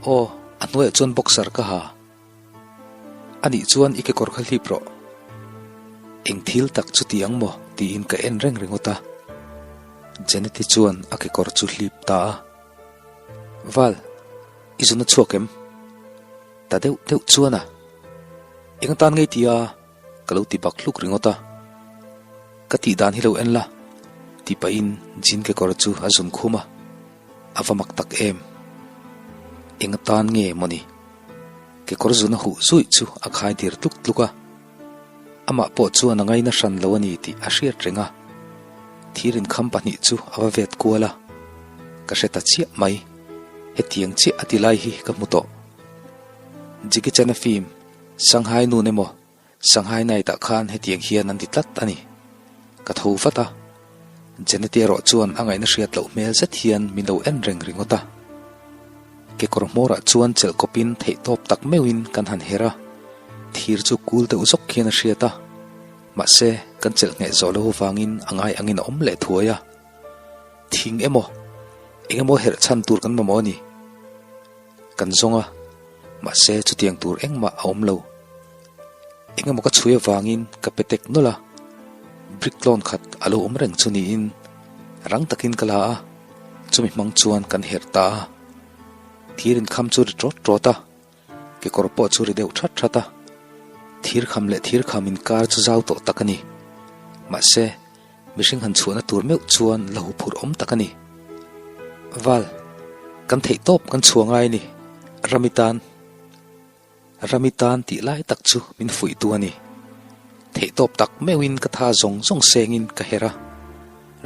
Aw, a hnuaiah chuan boxer ka ha. A nih chuan i kekawr kha hlip rawh. Eng thil tak chu ti ang maw? tiin ka en reng ringawt a. Jeneti chuan a kekawr chu hlip ta a. Val, i zun a chhuak em? Ta deuh deuh chuan a. Eng atan ngei ti a? Ka lo ti bak hluk ringawt a. Ka tih dan hi lo en la, ti pahin jean kekawr chu a zun khum a. A va mak tak em? Eng atan nge mawni? Kekawr zun a huh zuih chu a khai dir tluk tluk a. Amah pawh chuan a ngaina hran lo a ni tih a hriat reng a. Thir inkham pahnih chu a va vet kual a. Ka hre ta chiah mai. Hetiang chiah a ti lai hi ka hmu tawh. Jackie Chan-a film Shanghai Noon emaw Shanghai Night ah khan hetiang hian an ti tlat a ni. Ka tho vat a, Jeneti erawh chuan a ngaihna hriat loh hmel zet hian min lo en reng ringawt a. Kekawr hmawrah chuan chelh kawpin theihtawp tak meuhin kan han her a, thir chu kul deuh zawk hian a hriat a, mahse kan chelh ngheh zawh lo avangin a ngai angin a awm leh thuai a. Thing emaw, eng emaw herh chhan tur kan mamawh a ni. Kan zawng a. Mahse chutiang tur engmah a awm lo. Engemaw ka chhui avangin ka pe tek nawlh a, brick tlawn khat a lo awm reng chu niin rang takin ka la a, chumi hmang chuan kan herh ta a. Thir inkham chu ri tawt tawt a, kekawr pawh chu ri deuh that that a. Thir kham leh thir kham inkar chu zau tawh tak a ni. Mahse, mihring han chhuahna tur meuh chuan la huphurh awm tak a ni. Val, kan theih tawp kan chhuah ngai a ni, Rami tan. Rami tan tih lai tak chu min fuihtu a ni. Theihtawp tak meuhin ka tha zawng zawng sengin ka herh a,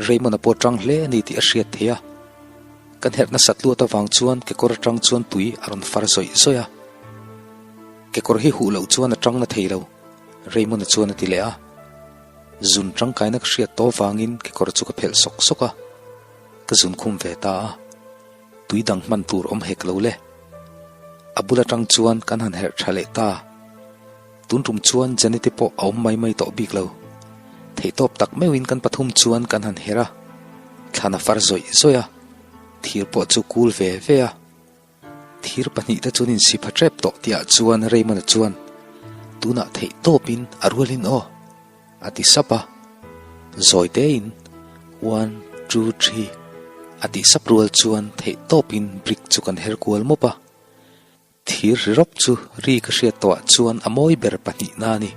Raymond-a pawh tang hle a ni tih a hriat theih a. Kan herh nasat luat avang chuan kekawr atang chuan tui a rawn far zawih zawih a. Kekawr hi huh loh chuan a tang na thei lo, Raymond-a chuan a ti leh a. Zun tangkaina ka hriat tawh avangin kekawr chu ka phelh sawk sawk a, ka zun khum ve ta a. Tui dang hman tur awm hek lo le. A bul atang chuan kan han herh tha leh ta. Tun tum chuan Janeti pawh a awm mai mai tawh bik lo. Theihtawp tak meuhin kan pathum chuan kan han herh a, thlan a far zawih zawih a, thir pawh chu kul ve ve a. Thir pahnihte chuan insi pha tep tawh tihah chuan Raymond-a chuan, Tunah theihtawpin a rualin aw. A ti sap a, zawi tein one, two, three a tih sap rual chuan theih tawpin brick chu kan her kual mawp a. Thir ri rawp chu ri ka hriat tawhah chuan a mawi ber pahnihna a ni.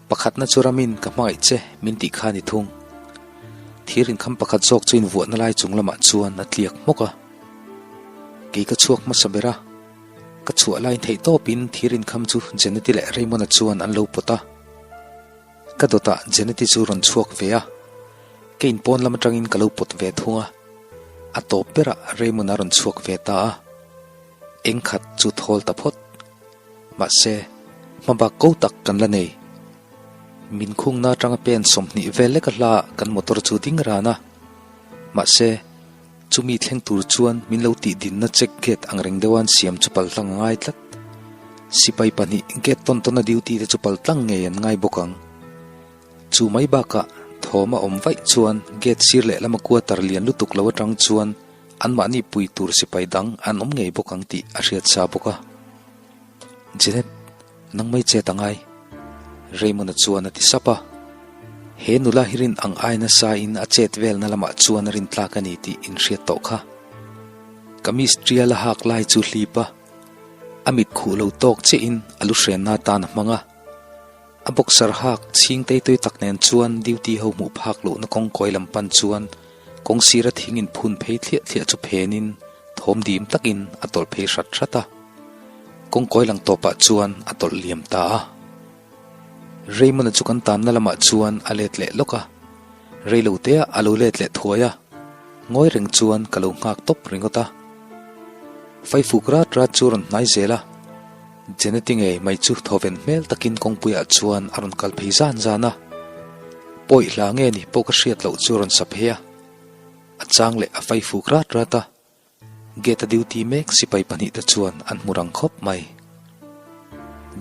Pakhatna chu ramin ka hmangaih che min tih kha a ni thung. Thir inkham pakhat zawk chu invuahna lai chung lamah chuan a tliak hmawk a. Kei ka chhuak hmasa ber a, ka chhuah laiin theih tawpin thir inkham chu Jeneti leh Raymond-a chuan an lo pawt a. Ka dawtah Jeneti chu rawn chhuak ve a, ka inpawn lam atangin ka lo pawt ve thung a, a tawp berah Raymond a rawn chhuak ve ta a, eng khat chu thawl ta phawt. Mahse, hmabak ko tak kan la nei. Min khungna atanga pen 20 vel leka hla kan motor chu ding ran a, mahse, Chumi thleng tur chuan min lo tih dinna check gate ang reng deuha an siam chu pal tlang a ngai tlat. Sipai pahnih gate tawn tawna duty te chu pal tlang ngei an ngai bawk ang. Chu mai bakah thawm a awm vaih chuan gate sir leh lama quarter lian lutuk lo atang chuan anmahni pui tur sipai dang an awm ngei bawk ang tih a hriat sa bawk a. Janet. Nang mai chet a ngai. Raymond-a chuan a ti sap a. He nula hi rin ang ai nasa in a chet velna lamah chuan a rin tlak a ni tih in hriat tawh kha. Kamis tial a hak lai chu hlip a, a mit khuh lo tawk chiah in a lu hrenna atan a hmang a. A boxer hak chhing teitui tak nen chuan duty ho hmuh phak lohna kawngkawi lam pan chuan kawng sira thing in phun phei thliah thliah chu phen in thawm dim takin a tawlh phei hrat hrat a. Kawngkawi lang tawpah chuan a tawlh liam ta a. Raymond-a chu kan tanna lamah chuan a let leh lawk a, reilo teah a lo let leh thuai a, ngawi reng chuan ka lo nghak tawp ringawt a. Faifuk rat rat chu a rawn hnai zel a, Jeneti ngei mai chu thawven hmel takin kawngpuiah chuan a rawn kal phei zan zan a. Pawi hla nge ni pawh ka hriat loh chu a rawn sa phei a, a chang leh a faifuk rat rat a. Gate a duty mek sipai pahnihte chuan an hmu rang khawp mai.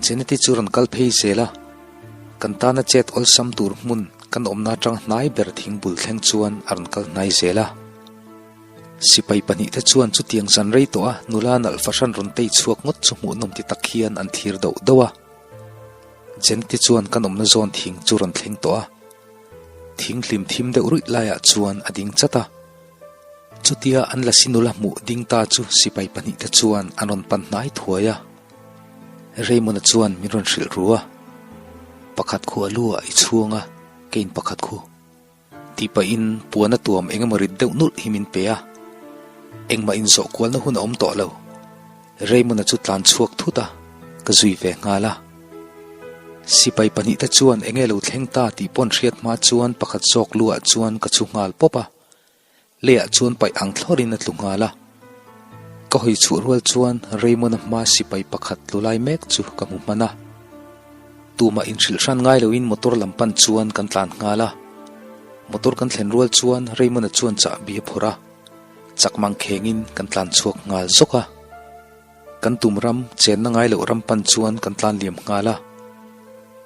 Jeneti chu rawn kal phei zel a, kan tana chet awlsam tur hmun kan awmna atang hnai ber thing bul thleng chuan a rawn kal hnai zel a. Sipai pahnihte chuan chutiang zan rei tawh a nula nalh fahran rawn tei chhuak ngawt chu hmuhnawm ti tak hian an thlir doh doh a. Jeneti chuan kan awmna zawn thing chu rawn thleng tawh a, thing hlim thim deuh ruih laiah chuan a ding chat a. Chutia an lasi nula hmuh ding ta chu sipai pahnihte chuan an rawn pan hnai thuai a. Raymond-a chuan min rawn hrilh ru a, Pakhat khu a lu ah i chhuang a, keiin pakhat khu. Tih pahin puan a tuam eng emaw rit deuh nulh hi min pe a. Engmah inzawh kualna hun a awm tawh lo. Raymond-a chu tlan chhuak thut a, ka zui ve nghal a. Sipai pahnihte chuan eng nge lo thleng ta tih pawn hriat hma chuan pakhat zawk lu ah chuan ka chhu nghal pawp a. Leiah chuan paih ang thlawrin a tlu nghal a. Ka hawi chhuah rual chuan Raymond-a hma sipai pakhat tlu lai mek chu ka hmu hman a. Tumah inhrilh hran ngai loin motor lam pan chuan kan tlan nghal a. Motor kan thlen rual chuan Raymond-a chuan chahbi a phawrh a, chak mang khengin kan tlan chhuak nghal zawk a. Kan tum ram chenna ngai loh ram pan chuan kan tlan liam nghal a.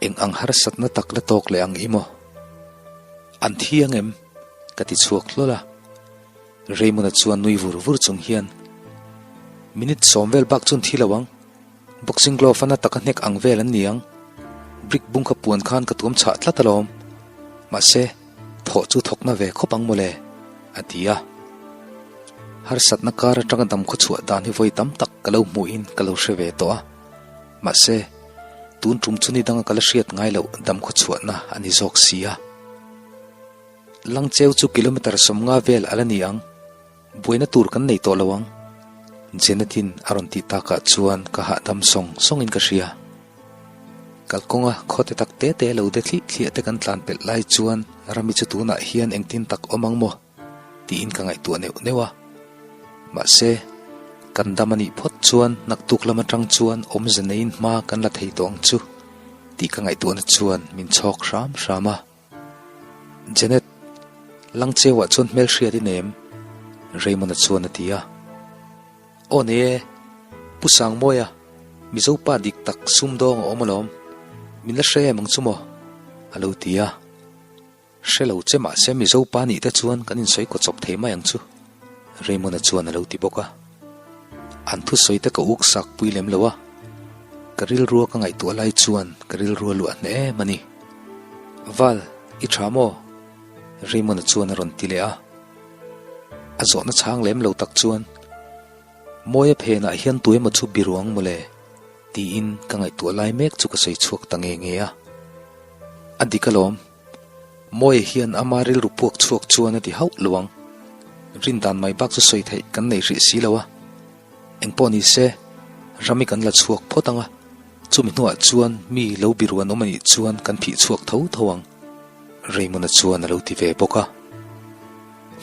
Eng ang harsatna tak la tawk leh ang i maw? An thi ang em? Ka ti chhuak hlawl a. Raymond-a chuan nui vur vur chung hian, Minute sawm vel bak chuan thi lo ang. Boxing glove a na taka hnek ang vel an ni ang. Brick bung kha puan khan ka tuam chhah tlat alawm. Mahse, thawh chu thawkna ve khawp ang mawle, a ti a. Harsatna kar atanga dam khaw chhuah dan hi vawi tam tak ka lo hmuhin ka lo hre ve tawh a. Mahse, tun tum chu ni danga ka la hriat ngai loh dam khaw chhuahna a ni zawk si a. Langcheu chu kilometre 50 vel a la ni ang. Buaina tur kan nei tawh lo ang. Jenet-in a rawn tih takah chuan ka hahdam sawng sawngin ka hria. Kalkawnga khawte tak te te lo de thliah thliah te kan tlan pelh lai chuan Rami chu tunah hian engtin tak awm ang maw? tiin ka ngaihtuah neuh neuh a. Mahse, kan dam a nih phawt chuan naktuk lam atang chuan awmze neiin hma kan la thei tawh ang chu tih ka ngaihtuahna chuan min chhawk hram hram a. Janet, Langcheuah chuan hmelhriat i nei em? Raymond-a chuan a ti a. Aw nei e, Pu Sangmawia, Mizo pa dik tak sumdawng a awm alawm, min la hre em ang chu maw? a lo ti a. Hre lo che mahse Mizo pa nih te chuan kan insawi kaw chawp thei mai ang chu, Raymond-a chuan a lo ti bawk a. An thusawi te ka uk sak pui lem lo a, ka rilrua ka ngaihtuah lai chuan ka rilrua luah hneh em a ni. Val, i tha maw? Raymond-a chuan a rawn ti leh a. A zawhna chhang lem lo tak chuan, Mawia phenah hian tu emaw chu biruang mawle? tiin ka ngaihtuah lai mek chu ka sawi chhuak ta nge nge a. A dik alawm. Mawia hian ama rilru puak chhuak chuan a ti hauh lo ang. Rin dan mai bak chu sawi theih kan nei hrih si lo a. Engpawh ni se, ram i kan la chhuak phawt ang a, chumi hnuah chuan mi lo biru an awm anih chuan kan phih chhuak tho tho ang, Raymond-a chuan a lo ti ve bawk a.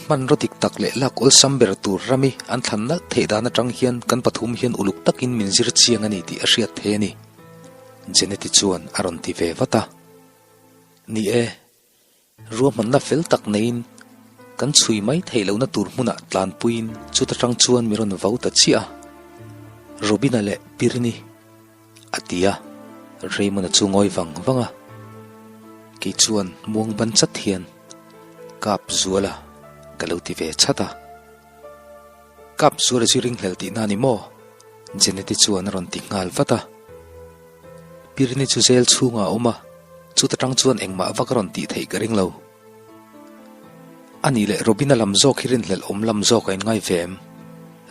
Hmanraw dik tak leh lak awlsam ber tur ram i an thlan nalh theih dan atang hian kan pathum hian uluk takin min zir chiang a ni tih a hriat thei a ni, Jeneti chuan a rawn ti ve vat a. Ni e, ruahmanna fel tak neiin kan chhui mai theih lohna tur hmunah tlanpuiin chuta tang chuan mi rawn vau ta chiah a, Robina leh Pirni a ti a, Raymond-a chu ngawi vang vang a, kei chuan muang ban chat hian Kap Zuala ka lo ti ve chat a. Kap Zuala chu ringhlel tihna a ni maw? Jeneti chuan a rawn ti nghal vat a. Pirni chu zel chhungah a awm a, chuta tang chuan engmah vak a rawn tih theih ka ring lo. A nih leh Robina lam zawk hi rinhlelh awm lam zawk a inngai ve em?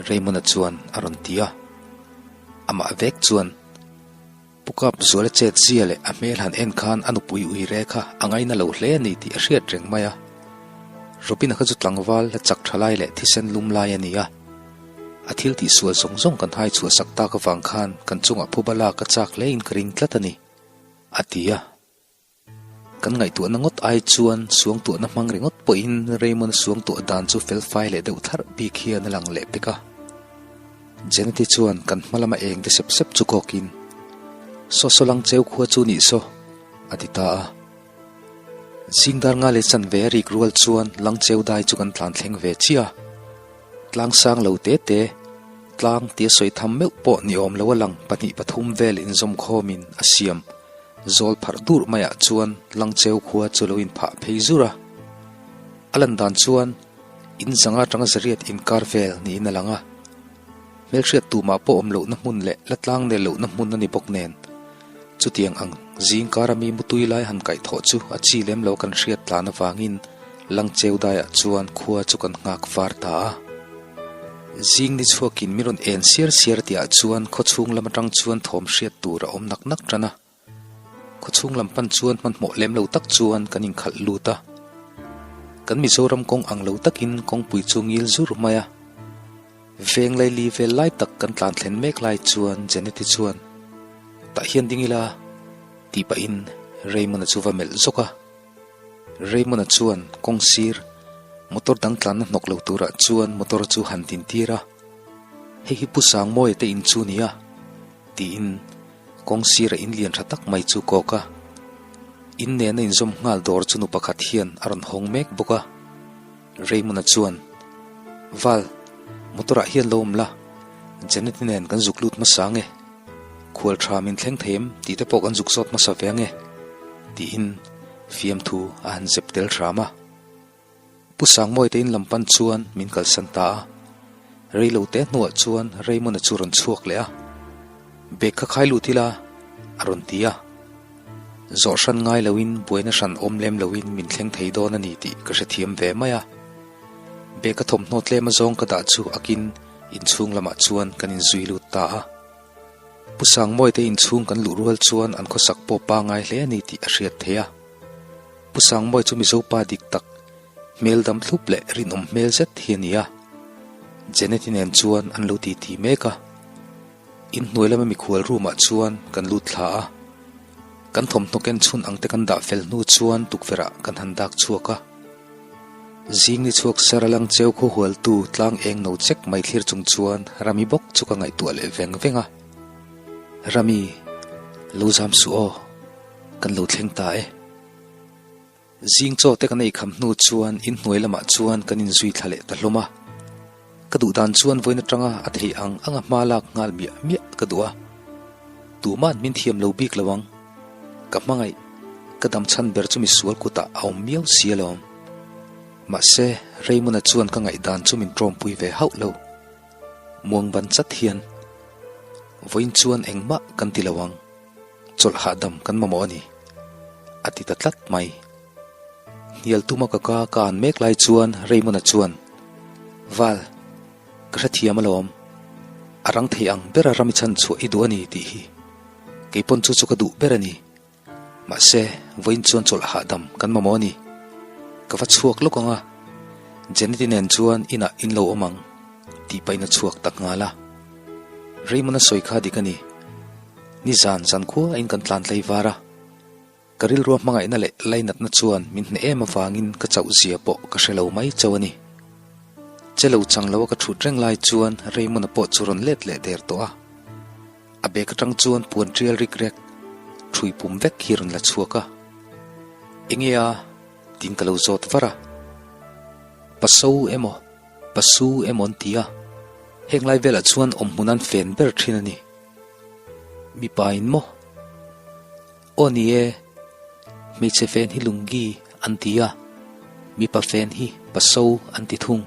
Raymond-a chuan a rawn ti a. Amah vek chuan Pu Kap Zuala chet zia leh a hmel han en khan a nupui ui re kha a ngaina lo hle a ni tih a hriat reng mai a. Robina kha chu tlangval la chak tha lai leh thisen lum lai a ni a. A thil tih sual zawng zawng kan hai chhuah sak tak avang khan kan chungah phuba lak a chak hle in ka ring tlat a ni, a ti a. Kan ngaihtuahna ngawt ai chuan suangtuahna hmang ringawt pawhin Raymond-a suangtuah dan chu felfai leh deuh thlarh bik hian a lang leh pek a. Jeneti chuan kan hma lama eng te sep sep chu kawkin, Saw saw lang cheu khua chu nih saw, a ti ta a. Zingdar nga leh chanve a rik rual chuan Langcheu dai chu kan tlan thleng ve chiah a. Tlang sang lo te te, tlang tia sawi tham meuh pawh ni awm lo a lang 2 3 vel inzawm khawmin a siam zawl pharh dur maiah chuan Langcheu khua chu lo inphah phei zur a. A lan dan chuan in zanga atanga zariat inkar vel niin a lang a. Hmelhriat tumah pawh awm lohna hmun leh la tlang nel lohna hmun a ni bawk nen. Chutiang ang zingkara mi mutui lai han kaihthawh chu a chi lem lo kan hriat tlan avangin Langcheu daiah chuan khua chu kan nghak var ta a. Zing ni chhuakin min rawn en siar siar tihah chuan khawchhung lam atang chuan thawm hriat tur a awm nak nak tan a. Khawchhung lam pan chuan hmanhmawh lem lo tak chuan kan inkhalh lut a. Kan Mizoram kawng ang lo takin kawngpui chu ngil zur mai a. Veng laili vel lai tak kan tlan thlen mek lai chuan Jeneti chuan, Tah hian ding ila, tih pahin Raymond-a chu va melh zawk a. Raymond-a chuan kawng sir, motor dang tlanna hnawk lo turah chuan motor chu han tin tir a. Hei hi Pu Sangmawia te in chu nia, tiin kawng sira in lian tha tak mai chu kawk a. In nena inzawm nghal dawr chu nu pakhat hian a rawn hawng mek bawk a. Raymond-a chuan, Val, motor-ah hian lo awm la, Janet-i nen kan zuk lut hmasa ange. Khual tha min thleng thei em tih te pawh kan zuk zawt hmasa ve ange, tiin fiamthu a han zep tel hram a. Pu Sangmawite in lam pan chuan min kalsan ta a. Reilo te hnuah chuan Raymond-a chu rawn chhuak leh a. Bag kha khai lut ila, a rawn ti a. Zawh hran ngai loin buaina hran awm lem loin min thleng thei dawn a ni tih ka hrethiam ve mai a. Bag a thawmhnaw tlem azawng ka dah chu akin inchhung lamah chuan kan inzui lut ta a. Pu Sangmawite inchhung kan luh rual chuan an khawsak pawh pangai hle a ni tih a hriat theih a. Pu Sangmawi chu Mizo pa dik tak, hmel dam thlup leh rinawm hmel zet hi a ni a. Janet-i nen chuan an lo titi mek a. Inhnuai lama mikhual room ah chuan kan lut thla a. Kan thawmhnaw ken chhun ang te kan dah fel hnu chuan tukverh ah kan han dak chhuak a. Zing ni chhuak sar a lang cheu khaw hualtu tlang eng no chek mai thlir chung chuan Rami bawk chu ka ngaihtuah leh veng veng a. Rami, lo zam suh aw, kan lo thleng ta e. Zing chaw te kan ei kham hnu chuan inhnuai lamah chuan kan inzui thla leh ta hlawm a. Ka duh dan chuan vawiin atanga a theih ang anga hma lak nghal miah miah ka duh a. Tuma'n min thiam lo bik lo ang. Ka hmangaih, ka dam chhan ber chu misual kutah a awm miau si alawm. Mahse, Raymond-a chuan ka ngaihdan chu min tawmpui ve hauh lo. Muang ban chat hian, Vawiin chuan engmah kan ti lo ang. Chawlh hahdam kan mamawh a ni, a ti ta tlat mai. Hnial tuma ka ka ka an mek lai chuan Raymond-a chuan, Val, ka hrethiam alawm. A rang thei ang bera ram i chhan chhuah i duh a ni tih hi. Kei pawn chu chu ka duh ber a ni. Mahse, vawiin chuan chawlh hahdam kan mamawh a ni. Ka va chhuak lawk ang a, Janet-i nen chuan inah in lo awm ang, tih pahin a chhuak tak nghal a. Raymond-a sawi kha dik a ni. Nizan zan khuain kan tlan tlei var a, ka rilrua hmangaihna leh lainatna chuan min hneh em avangin ka chauh zia pawh ka hre lo mai chauh a ni. Che lo chang lo a ka thut reng lai chuan Raymond-a pawh chu rawn let leh der tawh a. A bag atang chuan puan tial rik rek ṭhui pum vek hi rawn la chhuak a. Enge a? tiin ka lo zawt var a. Paso emaw, pasu emaw an ti a, heng lai velah chuan awmhmun an fen ber ṭhin a ni. Mipa in maw? Aw ni e, hmeichhe fen hi lungi an ti a, mipa fen hi paso an ti thung.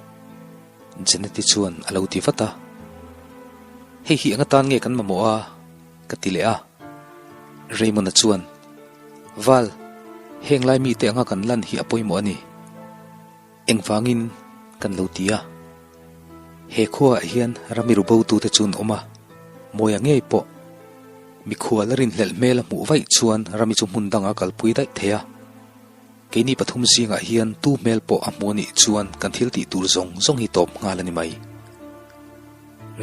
Jeneti chuan a lo ti vat a. Hei hi eng atan nge kan mamawh a? ka ti leh a. Raymond-a chuan, Val, heng lai mite anga kan lan hi a pawimawh a ni. Engvangin kan lo ti a? He khuaah hian rami ru botute chu an awm a, Mawia ngei pawh mikhual a rinhlelh hmel a hmuh vaih chuan rami chu hmun dangah a kalpui daih thei a. Keini pathum zingah hian tu hmel pawh a hmu a nih chuan kan thil tih tur zawng zawng hi tawp nghal a ni mai.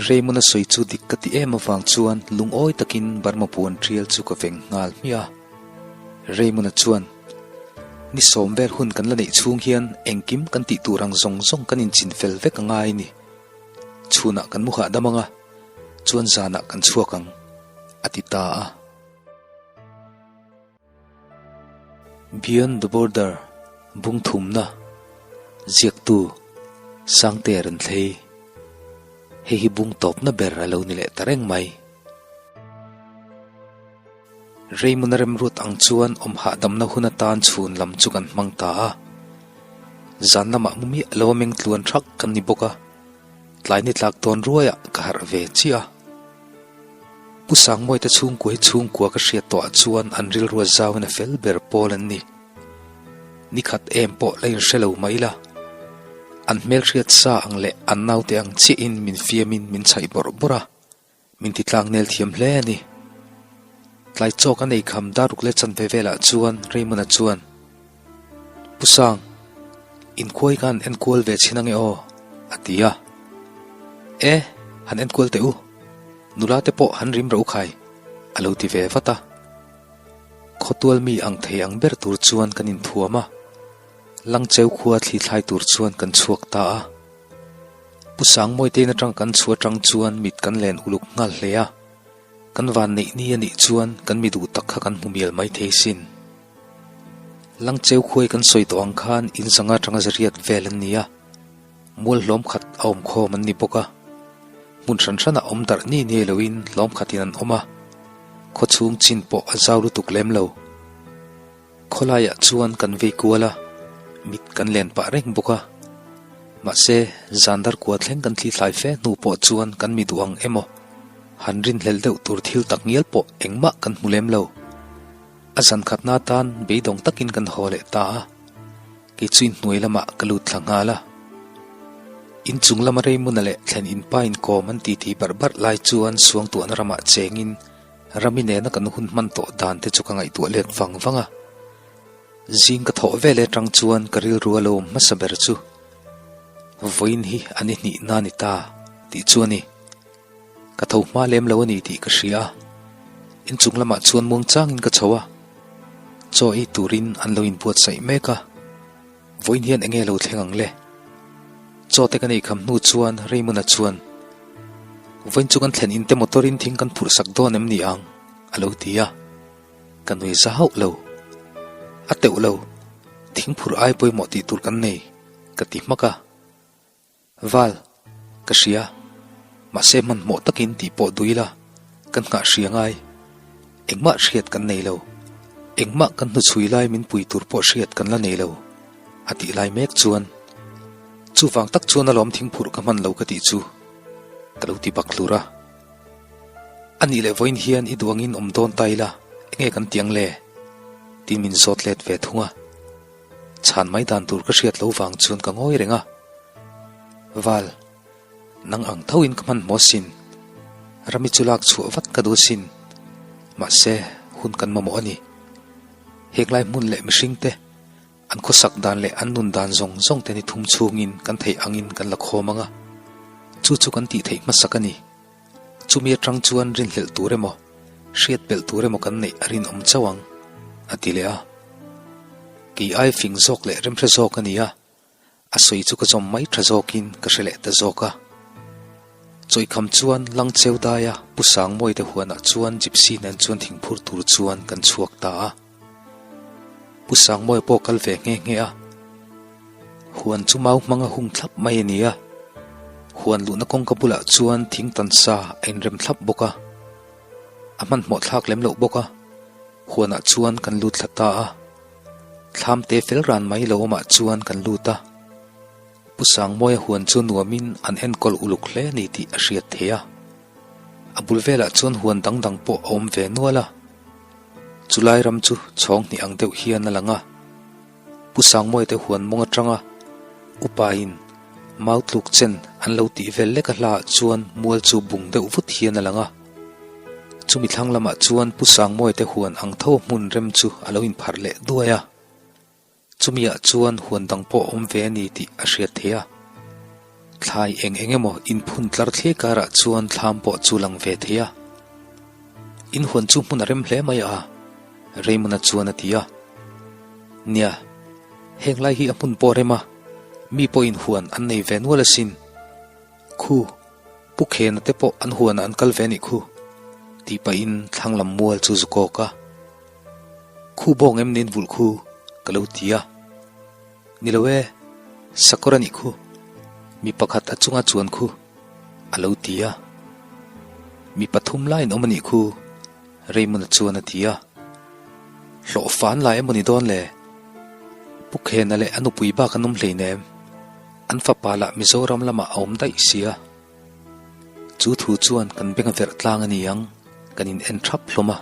Raymond a sawi chu dik ka ti em avang chuan lungawi takin Burma puan tial chu ka veng nghal hmiah a. Raymond-a chuan, Ni sawm vel hun kan la neih chhung hian engkim kan tih tur ang zawng zawng kan inchin fel vek a ngai ni. Chhunah kan mu hahdam ang a, chuan zanah kan chhuak ang, a ti ta a. Beyond the Border bung thumna ziaktu Sangte Renthlei Hei hi bung tawpna ber a lo ni leh ta reng mai. Raymond-a remruat ang chuan awm hahdamna hun atan chhun lam chu kan hmang ta a. Zan lamah mu miah lo a meng tluan thak kan ni bawk a, tlai ni tlak tawn ruaiah ka harh ve chiah a. Pu Sangmawite chhungkua hi chhungkua ka hriat tawhah chuan an rilrua zauin a fel ber pawl an ni. Ni khat em pawh la inhre lo mai la. An hmelhriat sa ang leh an naute ang chiahin min fiamin min chhaih bawrh bawrh a. Min ti tlang nel thiam hle a ni. Tlai chawk a nei kham daruk leh chanve velah chuan Raymond-a chuan, Pu Sang, inkhuai kha han enkual ve chhin ange aw, a ti a. E, han enkual teh u. Nula te pawh han rim ro khai, a lo ti ve vat a. Khawtual mi ang thei ang ber tur chuan kan inthuam a. Langcheu khua thli thlai tur chuan kan chhuak ta a. Pu Sangmawitein atang kan chhu atang chuan mit kan len uluk nghal hle a, kan van neih ni a nih chuan kan mi duh tak kha kan hmu mial mai thei sin. Langcheu khuai kan sawi tawh ang khan in zanga atanga zariat vel an ni a, mual hlawm khat a awm khawm an ni bawk a. Hmun hran hranah awm darh ni ni loin hlawm khatin an awm a, khawchhung chin pawh a zau lutuk lem lo. Khawlaiah chuan kan vei kual a, mit kan len pah reng bawk a. Mahse, zan dar kua thleng kan thli thlai fe hnu pawh chuan kan mi duh ang emaw? Han rinhlelh deuh tur thil tak ngial pawh engmah kan hmu lem lo. A zan khatna atan beidawng takin kan haw leh ta a, kei chu inhnuai lamah ka lut thla nghal a. Inchung lama Raymond-a leh thlen inpa inkawm an titi barh barh lai chuan Suangtuahna ramah chengin Rami nena kan hun hman tawh dan te chu ka ngaihtuah let vang vang a. Zing ka thawh vel atang chuan ka rilru a lo awm hmasa ber chu vawiin hi an i hnihna a ni ta tih chu a ni. Ka tho hma lem lo a ni tih ka hria a, inchung lamah chuan muangchangin ka chho a, chaw ei turin an lo inbuatsaih mek a, vawiin hian enge lo thleng ang le? Chaw te ka nei kham hnu chuan Raymond-a chuan, Vawiin chu kan thlen inte motor-in thing kan phurh sak dawn em ni ang? a lo ti a, ka nui za hauh lo. A teuh lo, thing phurh ai pawimawh tih tur kan nei, ka ti hmak a. Val, ka hria. Mahse hmanhmawh takin tih pawh duh ila, kan nghah hria ngai. Engmah hriat kan nei lo. Engmah kan hnuchhui lai min pui tur pawh hriat kan la nei lo, a tih lai mek chuan. Chuvang tak chuan alawm thingphurh ka hman lo ka tih chu, ka lo ti bak hlur a. A nih leh vawiin hian i duh angin awm dawn ta ila, enge kan ti ang le? Tiin min zawt let ve thung a. Chhan mai dan tur ka hriat lo vang chuan ka ngawi reng a. Val, nang ang thoin ka hmanhmawh sin. Rami chu lak chhuah vat ka duh sin. Mahse, hun kan mamawh a ni. Henglai hmun leh mihring te, an khawsak dan leh an nun dan zawng zawng te ni thum chhungin kan theih angin kan la khawm ang a. Chu chu kan tih theih hmasak a ni. Chumi atang chuan rinhlelh tur emaw, hriat belh tur emaw kan neih a rinawm chauh ang, a ti leh a. Kei ai fing zawk leh remhre zawk a ni a, a sawi chu ka zawm mai tha zawkin ka hre leh ta zawk a. Chawikham chuan Langcheu daia Pu Sangmawite huanah chuan Gypsy nen chuan thingphur tur chuan kan chhuak ta a. Pu Sangmawia pawh kal ve nghe nghe a, huan chu mau hmanga hung thlap mai a ni a, huan luhna kawngka bulah chuan thing tan sa a inrem thlap bawk a, a hmanhmawh thlak lem loh bawk a, huanah chuan kan lut thla ta a, thlam te fel ran mai lo awmah chuan kan lut a, Pu Sangmawia huan chu nuamin an enkawl uluk hle a ni tih a hriat theih a, a bul velah chuan huan dang dang pawh a awm ve nual a. Chulai ram chu chhawng hnih ang deuh hian a lang a, Pu Sangmawia te huan mawng atanga upain mau tluk chen an lo tih vel lek a hlaah chuan mual chu bung deuh vut hian a lang a. Chumi thlang lamah chuan Pu Sangmawia te huan ang tho hmun rem chu a lo inpharh leh duai a. Chumiah chuan huan dang pawh a awm ve a ni tih a hriat theih a. Thlai eng eng emaw inphun tlar thliai karah chuan thlam pawh chu lang ve thei a. In huan chu hmun a rem hle mai a, Raymond-a chuan a ti a. Nia, heng lai hi a hmun pawh a rem a, mi pawhin huan an nei ve nual asin. Khu, Pu Khena te pawh an huanah an kal ve a nih khu, tih pahin thlang lam mual chu zu kawk a. Khu bawng em nen vulh khu ka lo ti a. Ni lo e, sakawr a nih khu, mi pakhat a chunga chuan khu a lo ti a. Mi pathum laiin awm a nih khu, Raymond-a chuan a ti a. Hlawh fan lai emaw ni dawn le? Pu Khena leh a nupui bak an awm hleinem, an fapa lah Mizoram lamah a awm daih sia. Chu thu chuan kan beng a verh tlang a ni ang, kan in en thap hlawm a.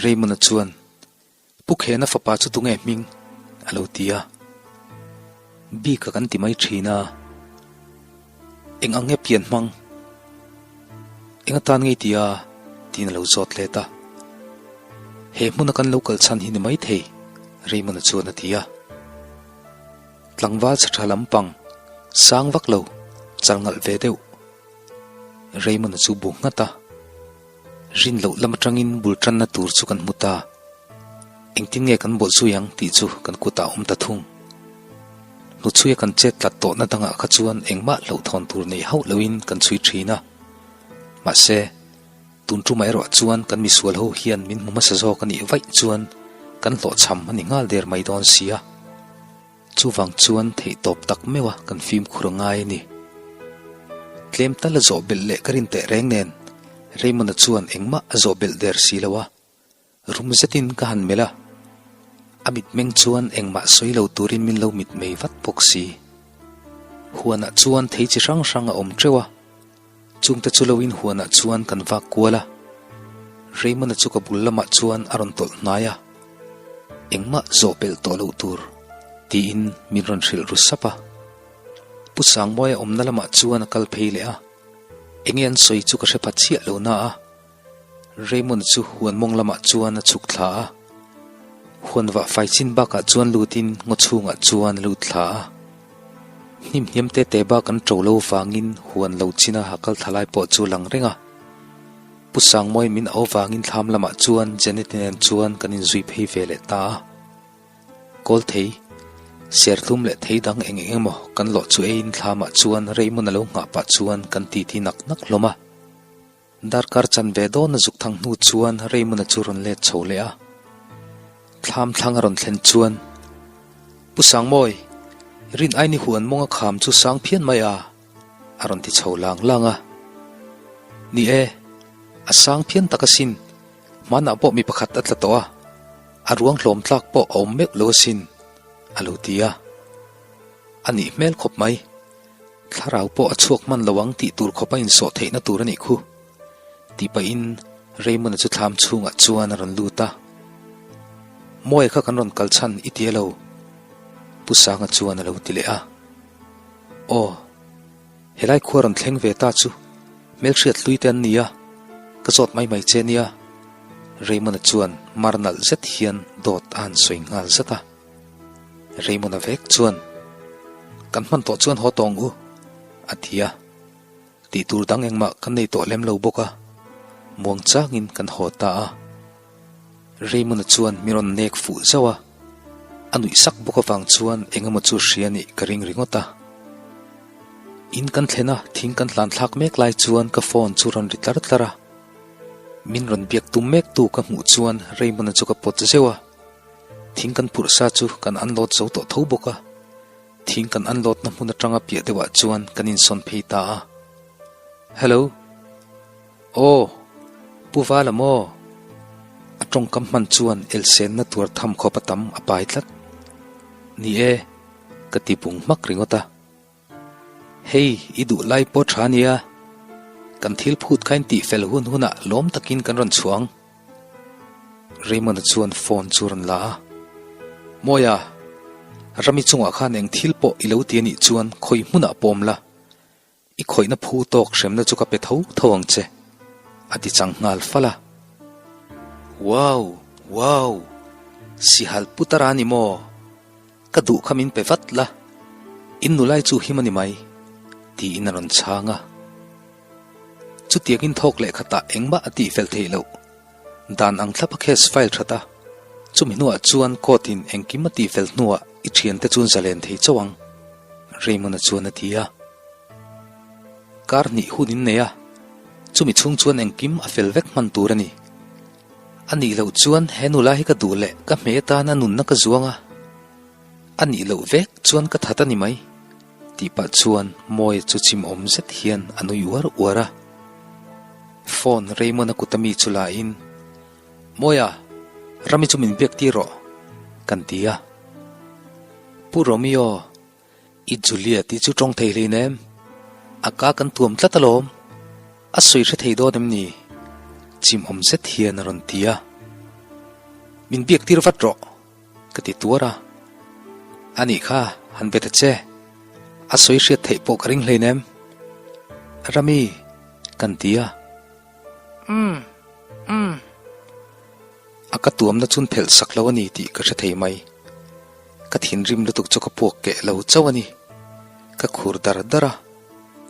Raymond-a chuan, Pu Khena fapa chu tunge hming? a lo ti a. Bika kan ti mai thin a, eng ang nge pian hmang? Eng atan ngei ti a? tiin a lo zawt let a. He hmuna kan lo kal chhan hi ni maithei, Raymond-a chuan a ti a. Tlangval chha tha lampang, sang vak lo, chal ngalh ve deuh. Raymond-a chu bu nghat a. Rin loh lam atangin bul tanna tur chu kan hmu ta. Engtin nge kan bawlh zui ang tih chu kan kutah a awm ta thung. Hnuchhuia kan chet tlat tawhna dangah kha chuan engmah hlauhthawn tur nei hauh loin kan chhui thin a. Mahse. Tun tumah erawh chuan kan misual ho hian min hmu hmasa zawk a nih vaih chuan kan hlawhchham a ni nghal der mai dawn si a. Chuvang chuan theihtawp tak meuh a kan fimkhur a ngai a ni. Tlem tal a zawh belh leh ka rin teh reng nen Raymond-a chuan engmah a zawh belh der si lo a. Rum zetin ka han melh a, a mitmeng chuan engmah sawi lo turin min lo mitmei vat bawk si. Huanah chuan thei chi hrang hrang a awm teuh a. Chungte chu loin huanah chuan kan vak kual a, Raymond-a chu ka bul lamah chuan a rawn tawlh hnai a, Engmah zawh pelh tawh loh tur, tiin min rawn hrilh ru sap a. Pu Sangmawia awmna lamah chuan a kal phei leh a, enge an sawi chu ka hre pha chiah lo na a, Raymond chu huan mawng lamah chuan a chhuk thla a, huan vah fai chin bakah chuan lutin ngaw chhungah chuan a lut thla a. Hnim hniam te te bak an ṭo lo vangin huan lo china a kal thla lai pawh chu a lang reng a. Pu Sangmawi min au vangin thlam lamah chuan Janet nen chuan kan inzui phei ve leh ta a. Kawl thei, serthlum leh thei dang eng eng emaw kan lawh chu eiin thlamah chuan Raymond a lo nghah pah chuan kan titi nak nak hlawm a. Darkar chan ve dawn a zuk thang hnu chuan Raymond-a chu rawn let chho leh a. Thlam thlang a rawn thlen chuan, Pu Sangmawi, rin aini huan mawng a kham chu sang phian mai a, a rawn ti chho lang lang a. Ni e, a sang phian tak asin, hmanah pawh mi pakhat a tla tawh a, a ruang hlawm tlak pawh a awm meuh lo asin, a lo ti a. A nih hmel khawp mai. Thlarau pawh a chhuak hman lo ang tih tur khawp a insawh theihna tur a nih khu. Tih pahin Raymond-a chu thlam chhungah chuan a rawn lut a. Mawia kha kan rawn kal chhan i ti elo? Pu Sanga chuan a lo ti leh a. Aw, helai khua rawn thleng ve ta chu hmelhriat hlui te an ni a, ka zawt mai mai che nia. Raymond-a chuan mar nalh zet hian dawt a han sawi nghal zat a. Raymond-a vek chuan, Kan hman tawh chuan haw tawng u, a ti a. Tih tur dang engmah kan nei tawh lem lo bawk a, muang changin kan haw ta a. Raymond-a chuan mi rawn nek fuh zauh a, a nuih sak bawk avang chuan eng emaw chu hria nih ka ring ringawt a. In kan thlen a, thing kan hlan thlak mek lai chuan ka phone chu rawn ri tlar tlar a. Min rawn biak tum mektu ka hmuh chuan Raymond-a chu ka pawt zeuh a. Thing kan phurh sa chu kan unload zo tawh tho bawk a, thing kan unload na hmun atanga piah deuhah chuan kan insawn phei ta a. Hello. Aw, Pu Vala maw? A tawngkam hman chuan elsenna tuar tham khawp a tam a pai tlat. Ni e, ka ti bung hmak ringawt a. Hei, i duh lai pawh tha nia. Kan thil phut kha in tih fel hun hunah lawm takin kan rawn chhuang. Raymond-a chuan phone chu rawn la a. Mawia, Rami chungah khan eng thil pawh i lo ti a nih chuan khawi hmunah pawm la. I khawihna phu tawk hremna chu ka pe tho tho ang che, a ti chang nghal fal a. Wow! Wow! Sihal putar a ni maw? Ka duh kha min pe vat la, in nulai chu him a ni mai, tiin a rawn chhang a. Chutiangin thawk leh khatah engmah a tihfel theih loh. Dan ang thlap a case file that a, chumi hnuah chuan court in engkim a tihfel hnuah i thiante chuan zalen thei chauh ang, Raymond-a chuan a ti a. Kar hnih hun in nei a, chumi chhung chuan engkim a fel vek hman tur a ni. A nih loh chuan he nula hi ka duh leh ka hme tan a nunna ka zuang a, a nih loh vek chuan ka that a ni mai, tih pah chuan Mawia chu chim awm zet hian a nui uar uar a. Phone Raymond-a kut a mi chu la in, Mawia, Rami chu min biak tir rawh, kan ti a. Pu Romeo, I Julia tih chu tawng thei hlei nem. A ka kan tuam tlat alawm. A sawi hre thei dawn em ni? Chimawm zet hian a rawn ti a. Min biak tir vat rawh, ka ti tuar a. A nih kha, han be ta che. A sawi hriat theih pawh ka ring hlei nem. Rami, kan ti a. Umm, umm. A ka tuamna chun phelh sak lo a ni tih ka hre thei mai. Ka thinrim lutuk chu ka puak keh lo chauh a ni. Ka khur dar dar a,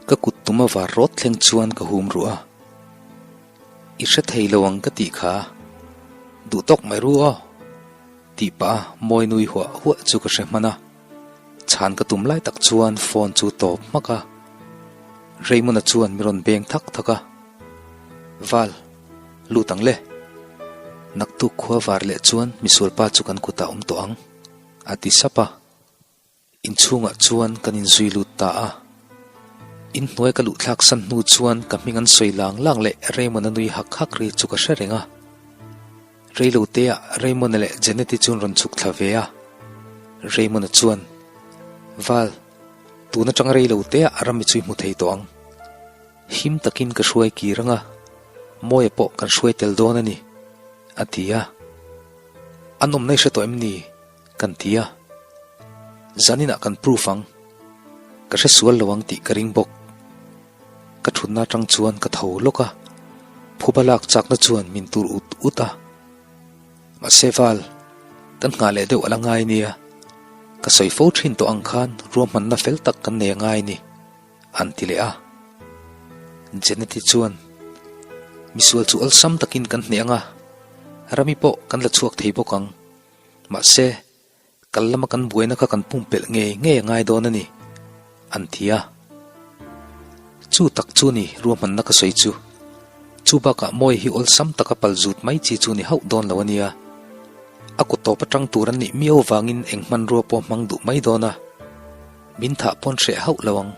ka kut tum a var rawt thleng chuan ka hum ruh a. I hre thei lo ang ka tih kha, duh tawk mai ru aw, tih pah a mawi nui huah huah chu ka hre hman a. Chhan ka tum lai tak chuan phone chu tawp hmak a. Raymond-a chuan mi rawn beng thak thak a. Val. Lut ang le. Naktuk khua var leh chuan misualpa chu kan kutah awm tawh ang, a ti sap a. Inchhungah chuan kan inzui lut ta a. Inhnuai ka luh thlak san hnu chuan ka hming an sawi lang lang leh Raymond-a nui hak hak ri chu ka hre reng a. Reiloteah Raymond-a leh Janet-i chu an rawn chhuk thla ve a. Raymond-a chuan, Val, tun atanga reiloteah Rami chu i hmu thei tawh ang. Him takin ka hruai kir anga, Mawia pawh kan hruai tel dawn a ni, a ti a. An awmna i hre tawh em ni? Kan ti a. Zaninah kan proof ang. Ka hre sual lo ang tih ka ring bawk. Ka thutna atang chuan ka tho lawk a, phuba lak chakna chuan min tur ut ut a. Mahse Val, kan nghah leh deuh a la ngai nia. Ka sawi fo thin tawh ang khan ruahmanna fel tak kan nei a ngai ni, an ti leh a. Jeneti chuan, Misual chu awlsam takin kan hneh ang a, Rami pawh kan la chhuak thei bawk ang. Mahse, kal lama kan buaina kha kan pumpelh ngei ngei a ngai dawn a ni, an ti a. Chu tak chu ni ruahmanna ka sawi chu. Chu bakah Mawi hi awlsam taka pal zut mai chi chu ni hauh dawn lo a nia. A kut tawp atang tur an nih miau vangin eng hmanrua pawh hmang duh mai dawn a. Min thah pawn hreh hauh lo ang,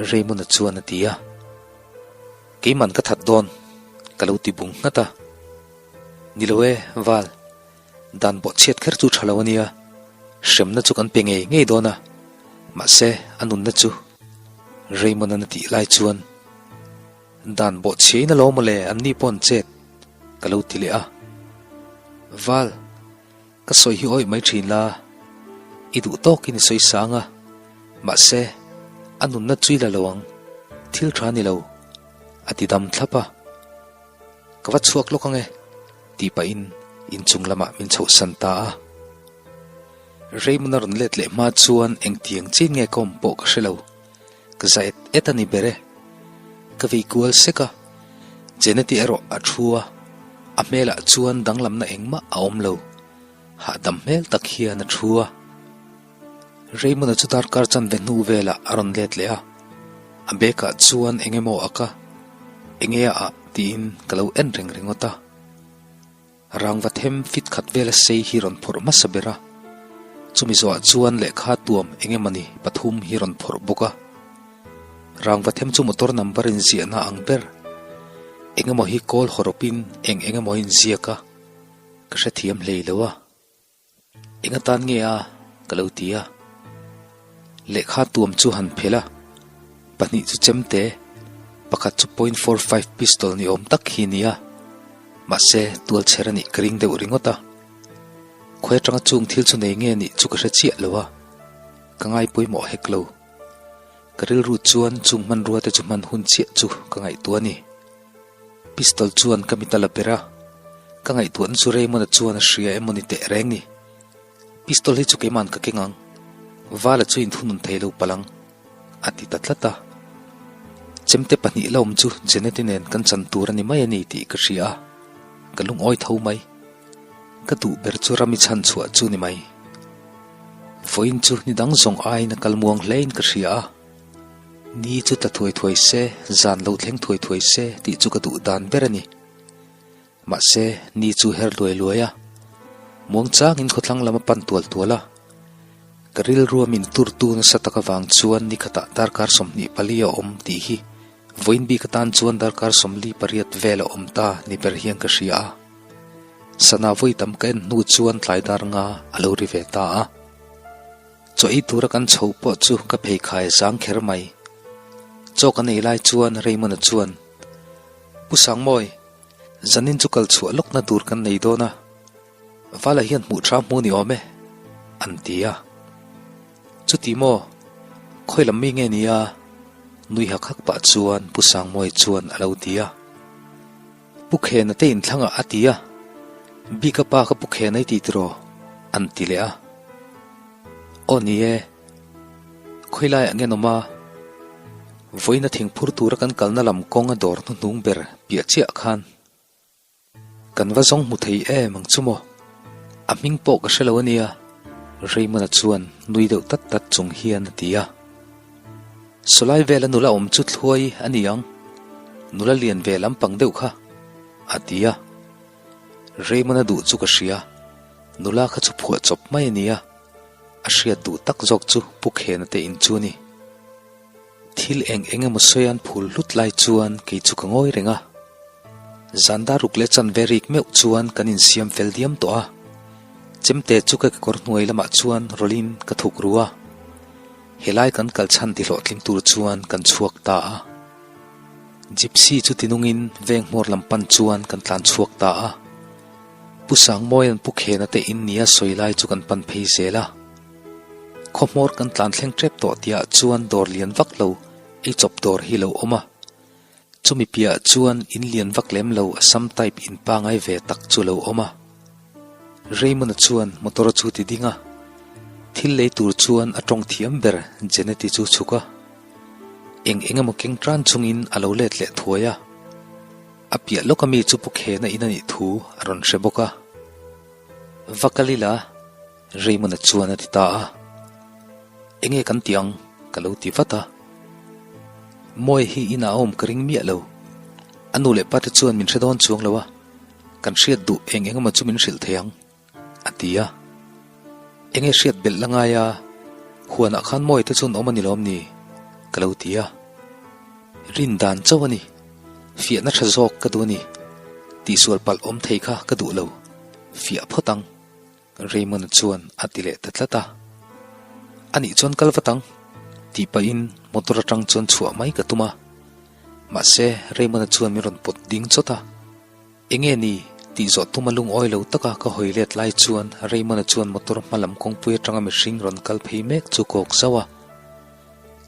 Raymond-a chuan a ti a. Keiman ka that dawn, ka lo ti bung nghat a. Ni lo e, Val. Dan pawh chhiat kher chu tha lo a nia, hremna chu kan pe ngei ngei dawn a, mahse a nunna chu Raymond-an a tih lai chuan dan bawh chhiain a lo mawle an ni pawh an chet ka lo ti leh a. Val, ka sawi hi awih mai thin la, i duh tawkin i sawi sang a, mahse a nunna chu i la lo ang, thil tha ni lo, a ti dam thlap a. Ka va chhuak lawk ang e, tih pahin inchung lamah min chhohsan ta a. Raymond a rawn let leh hma chuan engtiang chin nge ka awm pawh ka hre lo. Ka za et et a ni ber e. Ka vei kual sek a, Jeneti erawh a thu a, a hmelah chuan danglamna engmah a awm lo. Hahdam hmel tak hian a thu a. Raymond-a chu darkar chanve hnu velah a rawn let leh a, a bag-ah chuan eng emaw a ka, eng e ah tiin ka lo en reng ringawt a. Rangva them fit khat vela sei hi rawn phawrh hmasa ber a, chumi zawhah chuan lehkha tuam eng emawni pathum hi rawn phawrh bawk a. Rangva them chu motor number inziahna ang ber eng emaw hi kawl hawrawpin eng eng emaw inziak a, ka hrethiam hlei lo a. Eng atan nge a? ka lo ti a. Lehkha tuam chu han phelh a, pahnih chu chemte, pakhat chu point 45 pistol ni awm tak hi a ni a, mahse tualchher a nih ka ring deuh ringawt a. Khawi atanga chung thil chu nei nge nih chu ka hre chiah lo a, ka ngai pawimawh hek lo. Ka rilru chuan chung hmanrua te chu hman hun chiah chu ka ngaihtuah a ni. Pistol chuan ka mit a la ber a, ka ngaihtuahna chu Raymond-a chuan a hria emaw ni teh reng ni. Pistol hi chu keima'n ka keng ang, Vala chu inthunun thei lo palh ang, a ti ta tlat a. Chemte pahnih la awm chu Janet-i nen kan chan tur a ni mai a ni tih ka hria a, ka lungawi tho mai. Ka duh ber chu rami chhan chhuah chu ni mai. Vawiin chu ni dang zawng aiin a kal muang hlein ka hria a. Ni chu tla thuai thuai se, zan lo thleng thuai thuai se tih chu ka duh dan ber a ni. Mahse, ni chu her luai luai a, muang changin khawthlang lam a pan tual tual a. Ka rilrua min turtu nasa tak avang chuan ni khatah darkar 24 a awm tih hi vawiin bik atan chuan darkar 48 vel a awm ta ni ber hian ka hria a. Sana vawi tam ka en hnu chuan tlai dar nga a lo ri ve ta a. Chaw ei tura kan chho pawh chu ka pheikhai zang kher mai. Chaw kan ei lai chuan Raymond-a chuan, Pu Sangmawi, zanin chu kal chhuah lawkna tur kan nei dawn a, Vala hian hmuh tha hmu ni awm e, an ti a. Chuti maw, khawi lam mi nge nia? Nui hak hak pah chuan Pu Sangmawi chuan a lo ti a. Pu Khena te inthlangah a ti a, Bika pa ka Pu Khena i ti tiraw? an ti leh a. Aw ni e, khawi laiah nge an awm a? Vawiina thingphur tura kan kalna lam kawng a dawr hnuhnung ber piah chiah khan kan va zawng hmu thei em ang chu maw? A hming pawh ka hre lo a nia, Raymond-a chuan nui deuh tat tat chung hian a ti a. Sawlai vela nula awm chu thluai a ni ang, nula lian ve lampang deuh kha, a ti a. Raymond-a duh chu ka hria, nula kha chu phuah chawp mai a ni a, a hriat duh tak zawk chu Pu Khena te in chu a ni. Thil eng eng emaw sawi an phul hlut lai chuan kei chu ka ngawi reng a. Zan dar ruk leh chanve rik meuh chuan kan insiam fel diam tawh a. Chemte chu ka kekawr hnuai lamah chuan rawlhin ka thuk ru a. Helai kan kal chhan ti hlawhtling tur chuan kan chhuak ta a. Gypsy chu tinungin veng hmawr lam pan chuan kan tlan chhuak ta a. Pu Sangmawia'n Pu Khena te in nia sawi lai chu kan pan phei zel a. Khaw hmawr kan tlan thleng tep tawh tihah chuan dawr lian vak lo ei chawp dawr hi lo awm a. Chumi piahah chuan in lian vak lem lo Assam type in pangai ve tak chu lo awm a. Raymond-a chuan motor chu ti ding a, thil lei tur chuan a tawng thiam ber Janet-i chu chhuk a. Eng eng emaw keng tan chungin a lo let leh thuai a. A piah lawka mi chu Pu Khena in a nih thu a rawn hre bawk a. Va kal ila, Raymond-a chuan a ti ta a. Enge kan ti ang? ka lo ti vat a. Mawi hi inah a awm ka ring miah lo. A nu leh pa te chuan min hre dawn chuang lo a. Kan hriat duh eng eng emaw chu min hrilh thei ang, a ti a. Enge hriat belh la ngai a, huanah khan mawi te chuan awm a ni lawm ni? ka lo ti a. Rin dan chauh a ni, fiahna tha zawk ka duh a ni, tihsual palh awm thei kha ka duh lo, fiah phawt ang. Raymond-a chuan a ti leh ta tlat a. A nih chuan kal vat ang, tih pahin motor atang chuan chhuah mai ka tum a. Mahse, Raymond-a chuan min rawn pawt ding chawt a. Enge ni? tih zawh tuma lungawi lo taka ka hawi let lai chuan Raymond-a chuan motor hma lam kawngpui atanga mihring rawn kal phei mek chu kawk zauh a.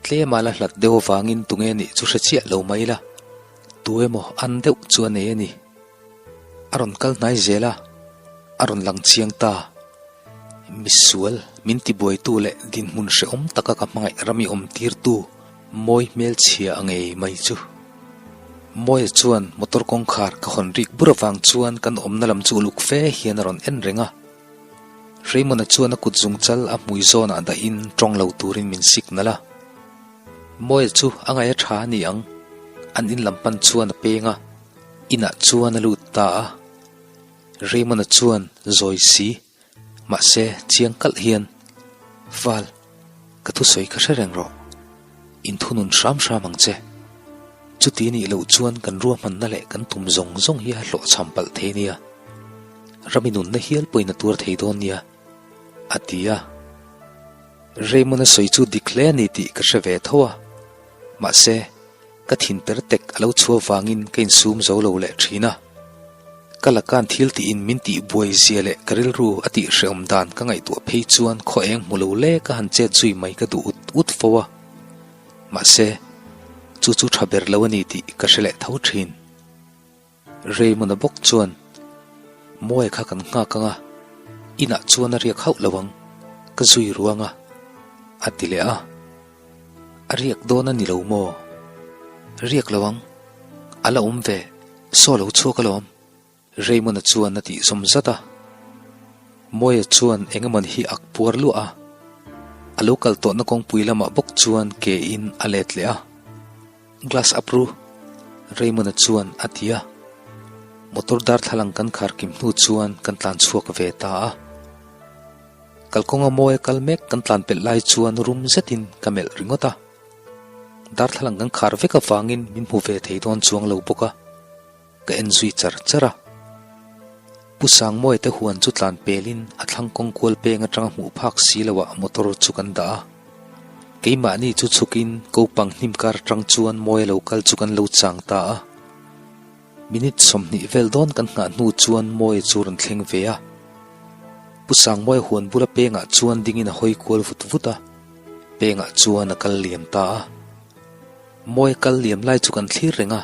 Tlema la hlat deuh avangin tunge nih chu hre chiah lo mai la, tu emaw an deuh chu a nei a ni. A rawn kal hnai zel a, a rawn lang chiang ta. Misual, min tibuaitu leh dinhmun hrehawm taka ka hmangaih ram i awm tirtu mawi hmelchhia a ngei mai chu. Mawia chuan motor kawngkhar ka hawn rik bur avang chuan kan awmna lam chu uluk fe hian a rawn en reng a. Raymond-a chuan a kut zungchal a hmui zawnah dahin tawng lo turin min signal a. Mawia chu a ngaih a tha a ni ang, an in lam pan chuan a peng a. Inah chuan a lut ta a, Raymond-a chuan zawi si, mahse chiang kalh hian, Val, ka thusawi kha hre reng rawh, inthunun hram hram ang che. Chuti nih loh chuan kan ruahmanna leh kan tum zawng zawng hi a hlawhchham palh thei nia, rami nunna hial pawhin a tuar thei dawn nia, a ti a. Raymond-a sawi chu dik hle a ni tih ka hre ve tho a, mahse, Ka thin per tek a lo chhuah vangin ka insum zo lo leh thin a. Ka laka'n thil tiin min tih buai zia leh ka rilru a tih hrehawm dan ka ngaihtuah phei chuan khaw eng hmu lo lek a han chet zui mai ka duh ut ut fo a. Mahse, chu chu tha ber lo a ni tih ka hre leh tho thin. Raymond-a bawk chuan, Mawia kha kan nghak ang a, inah chuan a riak hauh lo ang, ka zui ruang a, a ti leh a. A riak dawn a ni lo maw? Riak lo ang, a la awm ve, saw lo chhuak alawm, Raymond-a chuan a tih zawm zat a. Mawia chuan eng emaw hi ak puar luah a, a lo kal tawhna kawngpui lamah bawk chuan ke in a let leh a. Glass up ru, Raymond-a chuan a ti a. Motor darthlalang kan khar kim hnu chuan kan tlan chhuak ve ta a. Kalkawnga mawia kal mek kan tlan pelh lai chuan rum zetin ka melh ringawt a. Darthlalang kan khar vek avangin min hmu ve thei dawn chuang lo bawk a. Ka en zui char char a. Pu Sangmawia te huan chu tlan pelin a thlang kawng kual peng atanga hmuh phak si loah motor chu kan dah a. Keimahni chu chhukin kopang hnim kar atang chuan Mawia lo kal chu kan lo chang ta a. Minute 20 vel dawn kan nghah hnu chuan Mawia chu rawn thleng ve a. Pu Sangmawia huan bula pengah chuan dingin a hawi kual vut vut a. Pengah chuan a kal liam ta a. Mawia kal liam lai chu kan thlir reng a.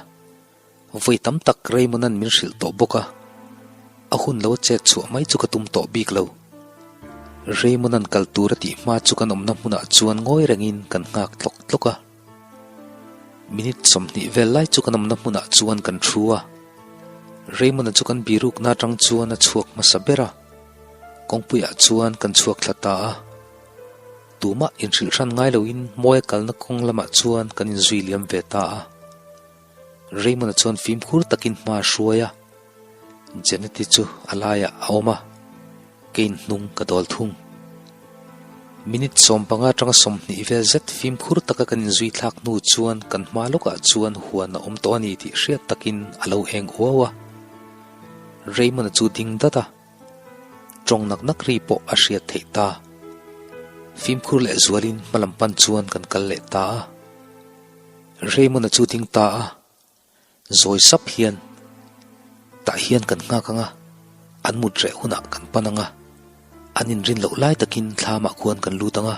Vawi tam tak Raymond-a'n min hrilh tawh bawk a, a hun lo chet chhuah mai chu ka tum tawh bik lo. Raymond-a'n kal tur a tih hma chu kan awmna hmunah chuan ngawi rengin kan nghak tlawk tlawk a. Minute 20 vel lai chu kan awmna hmunah chuan kan thu a. Raymond-a chu kan birukna atang chuan a chhuak hmasa ber a, kawngpuiah chuan kan chhuak thla ta a. Tumah inhrilh hran ngai loin Mawia kalna kawng lamah chuan kan inzui liam ve ta a. Raymond-a chuan fimkhur takin hma a hruai a, Janet-i chu a laiah a awm a, keiin hnung ka dawl thung. Minute 15 atanga 20 vel zet fimkhur taka kan inzui thlak hnu chuan kan hma lawkah chuan huan a awm tawh a ni tih hriat takin a lo eng uau a. Raymond-a chu ding dat a, tawng nak nak ri pawh a hriat theih ta. Fimkhur leh zualin hma lam pan chuan kan kal leh ta a. Raymond-a chu ding ta a. Zawi sap hian, Tah hian kan nghak ang a, an mut reh hunah kan pan ang a, an inrin loh lai takin thlamah khuan kan lut ang a,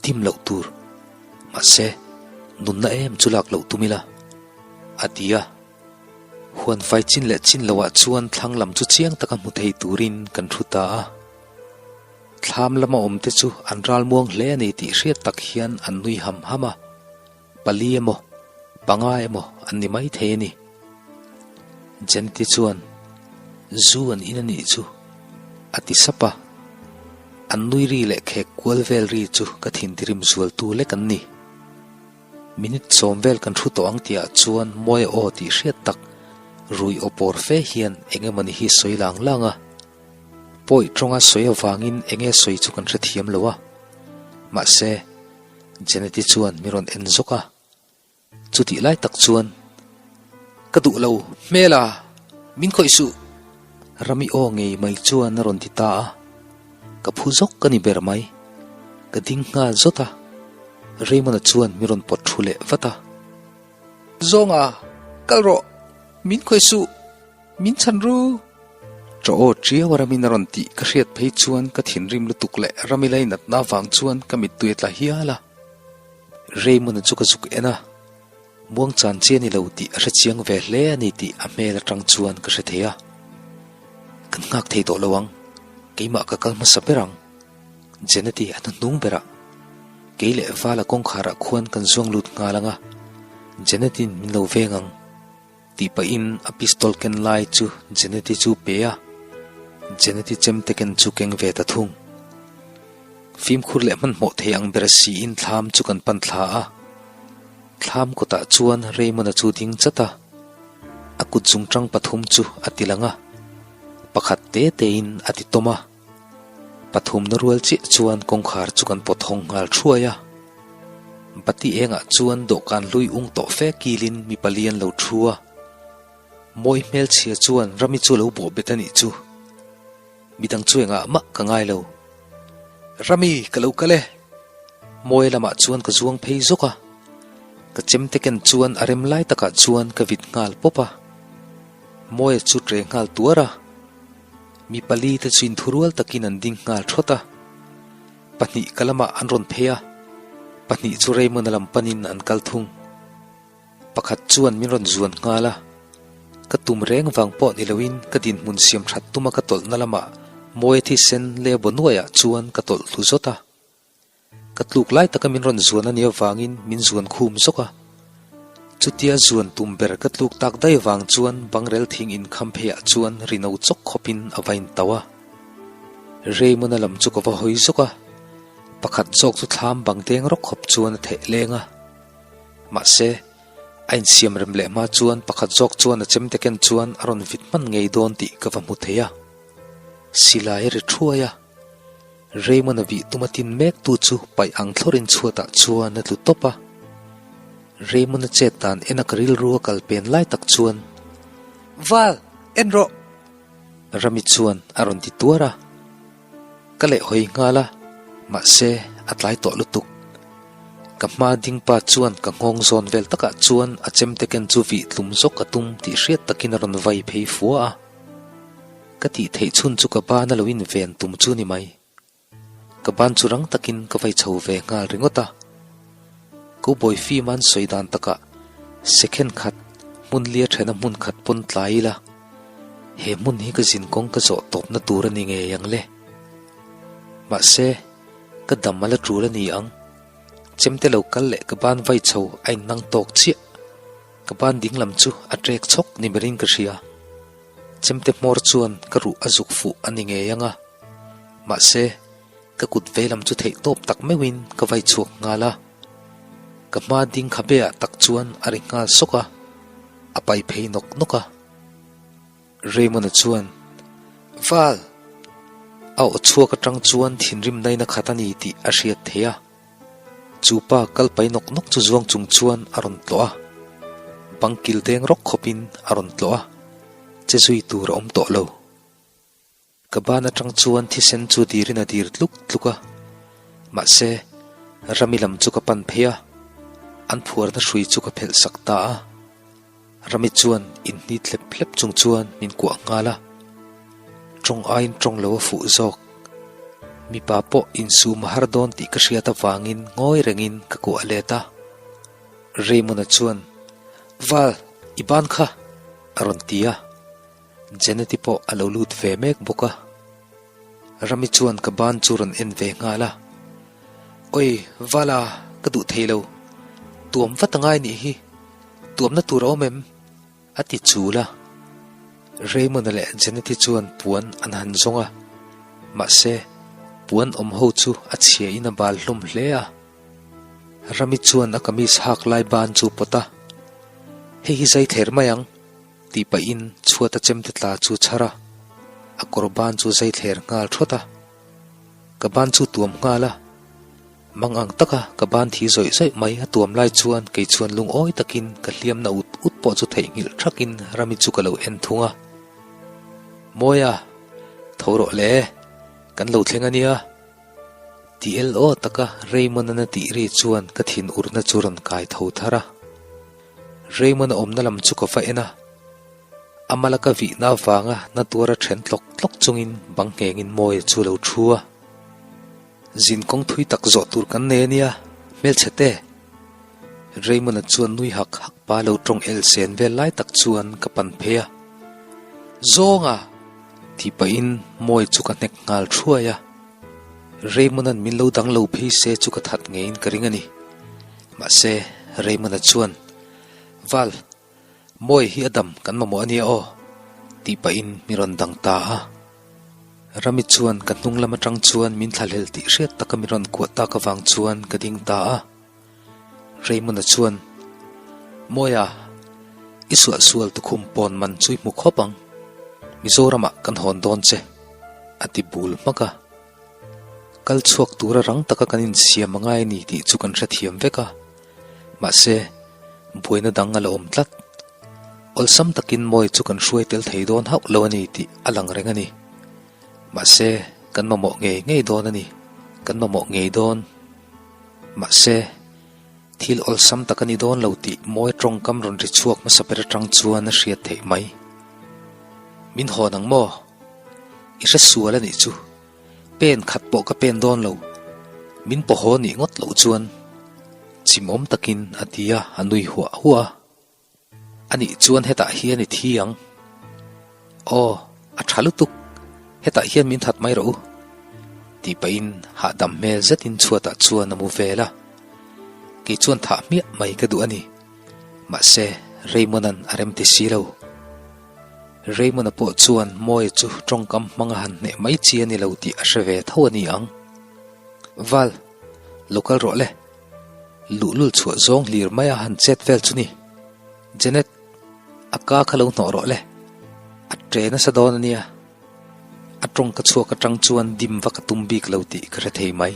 dim loh tur, mahse, nunna em chu lak loh tum ila, a ti a. Huan fai chin leh chin loah chuan thlang lam chu chiang taka hmu thei turin kan thu ta a. Thlam lama awmte chu an ralmuang hle a ni tih hriat tak hian an nui ham ham a. Pali emaw, panga emaw an ni mai thei a ni. Jenty chuan, Zu an in a nih chu, a ti sap a. An nui ri leh khek kual vel ri chu ka thintirim zualtu lek an ni. Minute sawm vel kan thu tawh ang tihah chuan Mawia aw tih hriat tak rui aw pawr fe hian eng emawni hi sawi lang lang a. Pawi tawnga sawi avangin enge sawi chu kan hrethiam lo a. Mahse, Jeneti chuan min rawn en zawk a, chutih lai tak chuan, Ka duh lo, hmel a, min khawih suh! Rami aw ngei mai chuan a rawn ti ta a, ka phu zawk ka ni ber mai. Ka ding nghal zawt a, Raymond-a chuan min rawn pawt thu leh vat a. Zawnga, kal rawh, min khawih suh! Min chhan ru! Chaw aw ṭiau a Ramin a rawn tih ka hriat phei chuan ka thinrim lutuk leh Rami lainatna avang chuan ka mittui a tla hial a. Raymond-a chu ka zuk en a, muang chan chi a ni lo tih a hre chiang ve hle a ni tih a hmel aṭang chuan ka hre thei a. Kan nghak thei tawh lo ang, keimah ka kal hmasa ber ang. Jeneti a hnuhnung berah kei leh Vala kawngkharah khuan kan zuang lut nghal ang a, Jeneti'n min lo veng ang. Tih pahin a pistol ken lai chu Jeneti chu pe a, Jeneti chemte ken chu keng ve ta thung. Fimkhur leh hmanhmawh thei ang ber siin thlam chu kan pan thla a. Thlam kawtah chuan Raymond-a chu ding chat a, a kut zungṭang pathum chu a ti lang a, pakhat te tein a ti tawm a. Pathumna rual chiah chuan kawngkhar chu kan pawt hawng nghal thuai a. Bati engah chuan dawhkan hlui ung tawh fe kilin mi pali an lo thu a. Mawi hmelchhia chuan Rami chu a lo bawh bet a nih chu. Midang chu engah mah ka ngai lo. Rami, ka lo kal e! Mawi lamah chuan ka zuang phei zawk a. Ka chemte ken chuan a rem lai takah chuan ka vit nghal pawp a. Mawia chu tre nghal tuar a. Mi pali te chu inthurual takin an ding nghal thawt a, pahnih ka lamah an rawn phei a, pahnih chu Raymond-a lam panin an kal thung. Pakhat chuan min rawn zuan nghal a, ka tum reng vang pawh ni loin ka dinhmun siam that tuma ka tawlhna lamah Mawia thisen leh Bonuaiah chuan ka tawlh hlu zawt a. Ka tluk lai taka min rawn zuan a nih avangin min zuan khum zawk a. Chutia zuan tum ber ka tluk tak daih avang chuan bangrel thing inkham pheiah chuan rino chawk khawpin a va intauh a. Raymond-a lam chu ka va hawi zawk a, pakhat zawk chu thlam bang deng rawk khawp chuan a theh leng a. Mahse, a insiam rem leh hma chuan pakhat zawk chuan a chemte ken chuan a rawn vit hman ngei dawn tih ka va hmu thei a. Silai a ri thuai a. Raymond-a vih tuma tin mek tu chu paih ang thlawrin chhuatah chuan a tlu tawp a. Raymond-a chet dan en a ka rilru a kal pen lai tak chuan, Val, en rawh! Rami chuan a rawn ti tuar a. Ka leh hawi nghal a, mahse a tlai tawh lutuk. Ka hma ding pa chuan ka nghawng zawn vel takah chuan a chemte ken chu vih tlum zawk a tum tih hriat takin a rawn vai phei fua a. Ka tih theih chhun chu ka ban a lo inven tum chu ni mai. Ka ban chu rang takin ka vai chho ve nghal ringawt a. Cowboy film an sawi dan takah second khat hmun lia thena hmun khat pawn tlai ila he hmun hi ka zin kawng ka zawh tawpna tur a ni ngei ang le. Mahse, ka dam a la tul a ni ang. Chemte lo kal leh ka ban vai chho a innang tawk chiah. Ka ban dinglam chu a trek chhawk ni berin ka hria. Chemte hmawr chuan ka ruh a zuk fuh a ni ngei ang a. Mahse, ka kut veilam chu theih tawp tak meuhin ka vai chhuak nghal a. Ka hma ding khabe ah tak chuan a ri nghal sawk a, a pai phei nawk nawk a. Raymond-a chuan, Val! A aw chhuak atang chuan thinrim naina khat a ni tih a hriat theih a. Chu pa kal pai nawk nawk chu zuang chung chuan a rawn tlawh a, bang kil deng rawk khawpin a rawn tlawh a, che zui tur a awm tawh lo. Ka ban atang chuan thisen chu dirin a dir tluk tluk a, mahse, Rami lam chu ka pan phei a, an phuarna hrui chu ka phelh sak ta a. Rami chuan inhnit hlep hlep chung chuan min kuah nghal a, tawng aiin tawng lo a fuh zawk. Mipa pawh insum a har dawn tih ka hriat avangin ngawi rengin ka kuah let a. Raymond-a chuan, Val, i ban kha! a rawn ti a. Janet-i pawh a lo lut ve mek bawk a. Rami chuan ka ban chu rawn en ve nghal a. Oi, Vala, ka duh thei lo. Tuam vat a ngai nih hi. Tuamna tur a awm em? A ti chul a. Raymond-a leh Janet-i chuan puan an han zawng a. Mahse, puan awm ho chu a chhia in a bal hlawm hle a. Rami chuan a kamis hak lai ban chu pawt a. Hei hi zai thler mai ang. Tih pahin chhuata chemte tla chu chhar a, a kawr ban chu zai thler nghal thawt a. Ka ban chu tuam nghal a, mang ang taka ka ban thi zawih zawih mai a tuam lai chuan kei chuan lungawi takin ka hliamna ut ut pawh chu theihnghilh thakin Rami chu ka lo en thung a. Mawia, tho rawh le, kan lo thleng a nia. Ti el aw taka Raymond-an a tih ri chuan ka thin urna chu rawn kai tho thar a. Raymond-a awmna lam chu ka va en a, a mala ka vihna avanga na tuara then tlawk tlawk chungin bang nghengin Mawia chu a lo thu a. Zin kawng thui tak zawh tur kan nei a nia, hmelchhe te! Raymond-a chuan nui hak hak pa lo tawng el sen vel lai tak chuan ka pan phei a. Zawnga! Tih pahin Mawia chu ka hnek nghal thuai a. Raymond-a'n min lo dang lo phei se chu ka that ngeiin ka ring a ni. Mahse, Raymond-a chuan, Val, Mawi hi a dam kan mamawh a nia aw, tih pahin mi rawn dang ta a. Rami chuan ka hnung lam atang chuan min thlahlel tih hriat taka mi rawn kuah tak avang chuan ka ding ta a. Raymond-a chuan, Mawia, i suahsual tukhum pawn man chu i hmu khawp ang. Mizoramah kan hawn dawn che, a ti bul hmak a. Kal chhuak tura rang taka kan insiam a ngai a ni tih chu kan hrethiam vek a. Mahse, buaina dang a la awm tlat. Awlsam takin Mawi chu kan hruai tel thei dawn hauh lo a ni tih a lang reng a ni. Mahse, kan mamawh ngei ngei dawn a ni. Kan mamawh ngei dawn. Mahse, thil awlsam tak a ni dawn lo tih Mawi tawngkam rawn ri chhuak hmasa ber atang chuan a hriat theih mai. Min hawn ang maw? I hre sual a nih chu. Pen khat pawh ka pen dawn lo. Min pawhaw nih ngawt loh chuan chimawm takin a ti a, a nui huah huah a. A nih chuan hetah hian i thi ang. Aw, a tha lutuk. Hetah hian min that mai rawh u. Tih pahin hahdam hmel zetin chhuatah chuan a mu vel a. Kei chuan thah hmiah mai ka duh a ni. Mahse, Raymond-a'n a rem ti si lo. Raymond-a pawh chuan Mawia chu tawngkam hmanga han hneh mai chi a ni lo tih a hre ve tho a ni ang. Val, lo kal rawh le. Luhlul chhuah zawng hlir maia han chet vel chu ni. Janet, a ka kha lo hnawh rawh le. A ṭe nasa dawn a nia. A tawngka chhuak aṭang chuan dim vak a tum bik lo tih ka hre thei mai.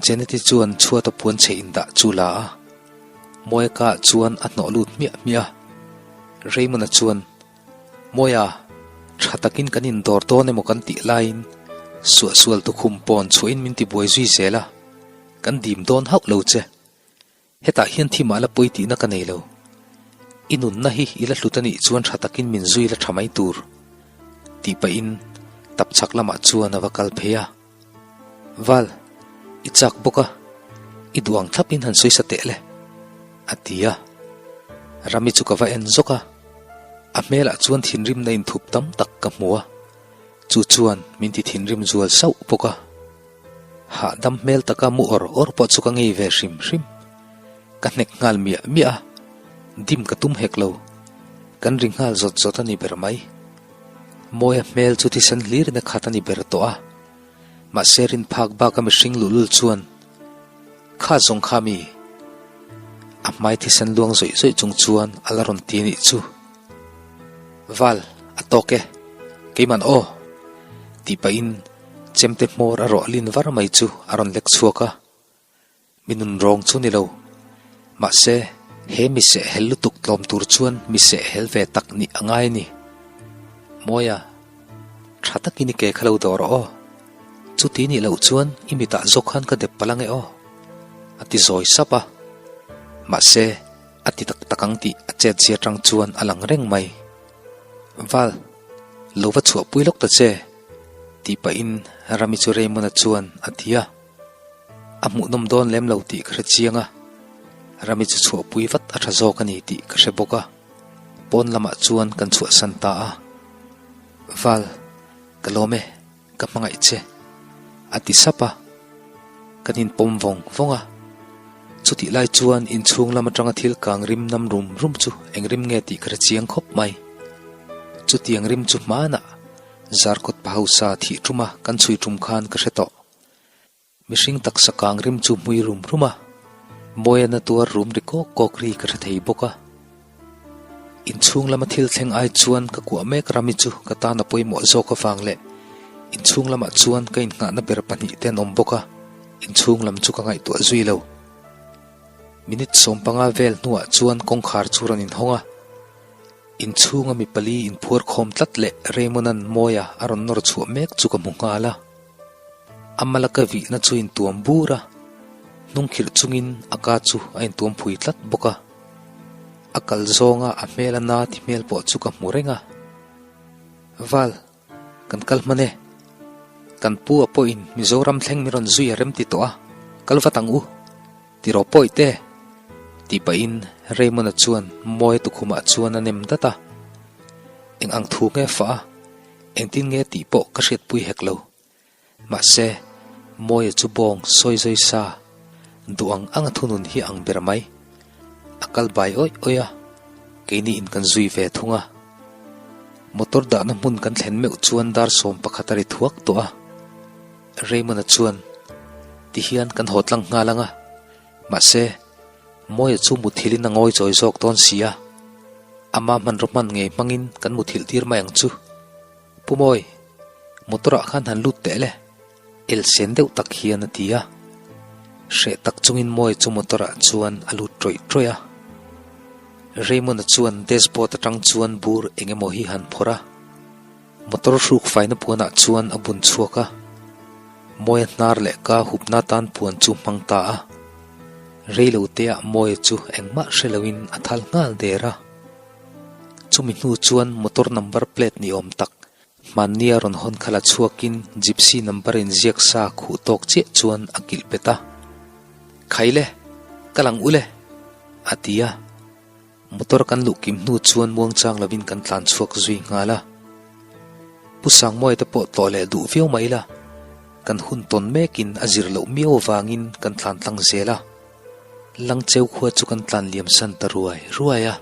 Janet-i chuan chhuata puan chhe indah chu la a. Mawia ka chuan a hnawh lut hmiah hmiah a. Raymond-a chuan, Mawia, tha takin kan indawr dawn emaw kan tih laiin suahsual tukhum pawn chhuahin min tibuai zui zel a, kan dim dawn hauh lo che. Hetah hian thi mah la pawi tihna ka nei lo. I nunna hi i la hlut a nih chuan tha takin min zui la tha mai tur, tih pahin tapchhak lamah chuan a va kal phei a. Val, i chak bawk a, i duh ang thlapin han sawi sa teh le, a ti a. Rami chu ka va en zawk a, a hmelah chuan thinrimna inthup tam tak ka hmu a, chu chuan min ti thinrim zual sauh bawk a. Hahdam hmel taka mu awr awr pawh chu ka ngei ve hrim hrim. Ka hnek nghal miah miah a, dim ka tum hek lo, kan ri nghal zawt zawt a ni ber mai. Mawia hmel chu thisen hlirin a khat a ni ber tawh a, mahse rin phak baka mihring luhlul chuan Kha zawng kha mi? A hmai thisen luang zawih zawih chung chuan a la rawn ti a nih chu. Val, a tawk e, keiman aw! Tih pahin chemte hmawr a rawh lin var mai chu a rawn lek chhuak a. Mi nun rawng chu ni lo. Mahse, he mi sehhel lutuk tlawm tur chuan mi sehhel ve tak nih a ngai a ni. Mawia, tha takin i ke kha lo dawh rawh aw. Chuti nih loh chuan i mitah zawk khan ka dep palh ange aw, a ti zawi sap a. Mahse, a. A ti tak tak ang tih a chet zia tang chuan a lang reng mai. Val, lo va chhuahpui lawk ta che, tih pahin Rami chu Raymond-a chuan a ti a. A hmuhnawm dawn lem lo tih ka hre chiang a, Rami chu chhuahpui vat a tha zawk a ni tih ka hre bawk a. Pawn lamah chuan kan chhuahsan ta a. Val, ka lawm e. Ka hmangaih che, a ti sap a, kan inpawm vawng vawng a. Chutih lai chuan inchhung lam atanga thil kang rim nam rum rum chu eng rim nge tih ka hre chiang khawp mai. Chutiang rim chu hmanah Zarkawt pa hausa thih tuma kan chhui tum khan ka hre tawh. Mihring taksa kang rim chu hmui rum rum a, Mawia na tuar rum ri kawk kawk ri ka hre thei bawk a. Inchhung lama thil thleng ai chuan ka kuah mek rami chu ka tan a pawimawh zawk avang leh inchhung lamah chuan ka innghahna ber pahnih te an awm bawk a, inchhung lam chu ka ngaihtuah zui lo. Minute 15 vel hnuah chuan kawngkhar chu rawn inhawng a. Inchhunga mi pali inphuar khawm tlat leh Raymond-a'n Mawia a rawn nawr chhuah mek chu ka hmu nghal a. A malaka vihna chu intuam bur a, hnungkhirh chungin a ka chu a intuam phui tlat bawk a. A kal zawnga a hmel a na ti hmel pawh chu ka hmu reng a. Val, kan kal hman e. Kan pu a pawhin Mizoram thleng min rawn zui a rem ti tawh a, kal vat ang u. Ti rawh pawi te! Tih pahin Raymond-a chuan Mawia tukhumah chuan a nem dat a. Eng ang thu nge fah a? Engtin nge tih pawh ka hriatpui hek lo. Mahse, Mawia chu bawng sawi zawi sa, duh ang anga thunun hi ang ber mai. A kal bai awih awih a, keini in kan zui ve thung a. Motor dahna hmun kan thlen meuh chuan dar 11 a ri thuak tawh a. Raymond-a chuan, Ti hian kan haw tlang nghal ang a, mahse, Mawia chu muthilhin a ngawi chawi zawk dawn si a, ama hmanraw hman ngei hmangin kan muthilh tir mai ang chu. Pu Mawi, motor-ah khan han lut teh le, elsen deuh tak hian a ti a. Hreh tak chungin Mawia chu motor-ah chuan a lut ṭawih ṭawih a. Raymond-a chuan dashboard aṭang chuan bur eng emaw hi han phawrh a. Motor hruk faina puanah chuan a bun chhuak a, Mawia hnar leh ka hupna tan puan chu hmang ta a. Reilo teah Mawia chu engmah hre loin a thal nghal der a. Chumi hnu chuan motor number plate ni awm tak hmannia rawn hawn kha la chhuakin gypsy number inziak sa khuh tawk chiah chuan a kilh pet a. Khaile, ka lang ule, a ti a. Motor kan luh kim hnu chuan muangchang lovin kan tlan chhuak zui nghal a. Pu Sangmawia te pawh tlawh leh duh viau mai la, kan hun tawn mekin a zir loh miau avangin kan tlan tlang zel a. Langcheu khua chu kan tlan liam san ta ruai ruai a.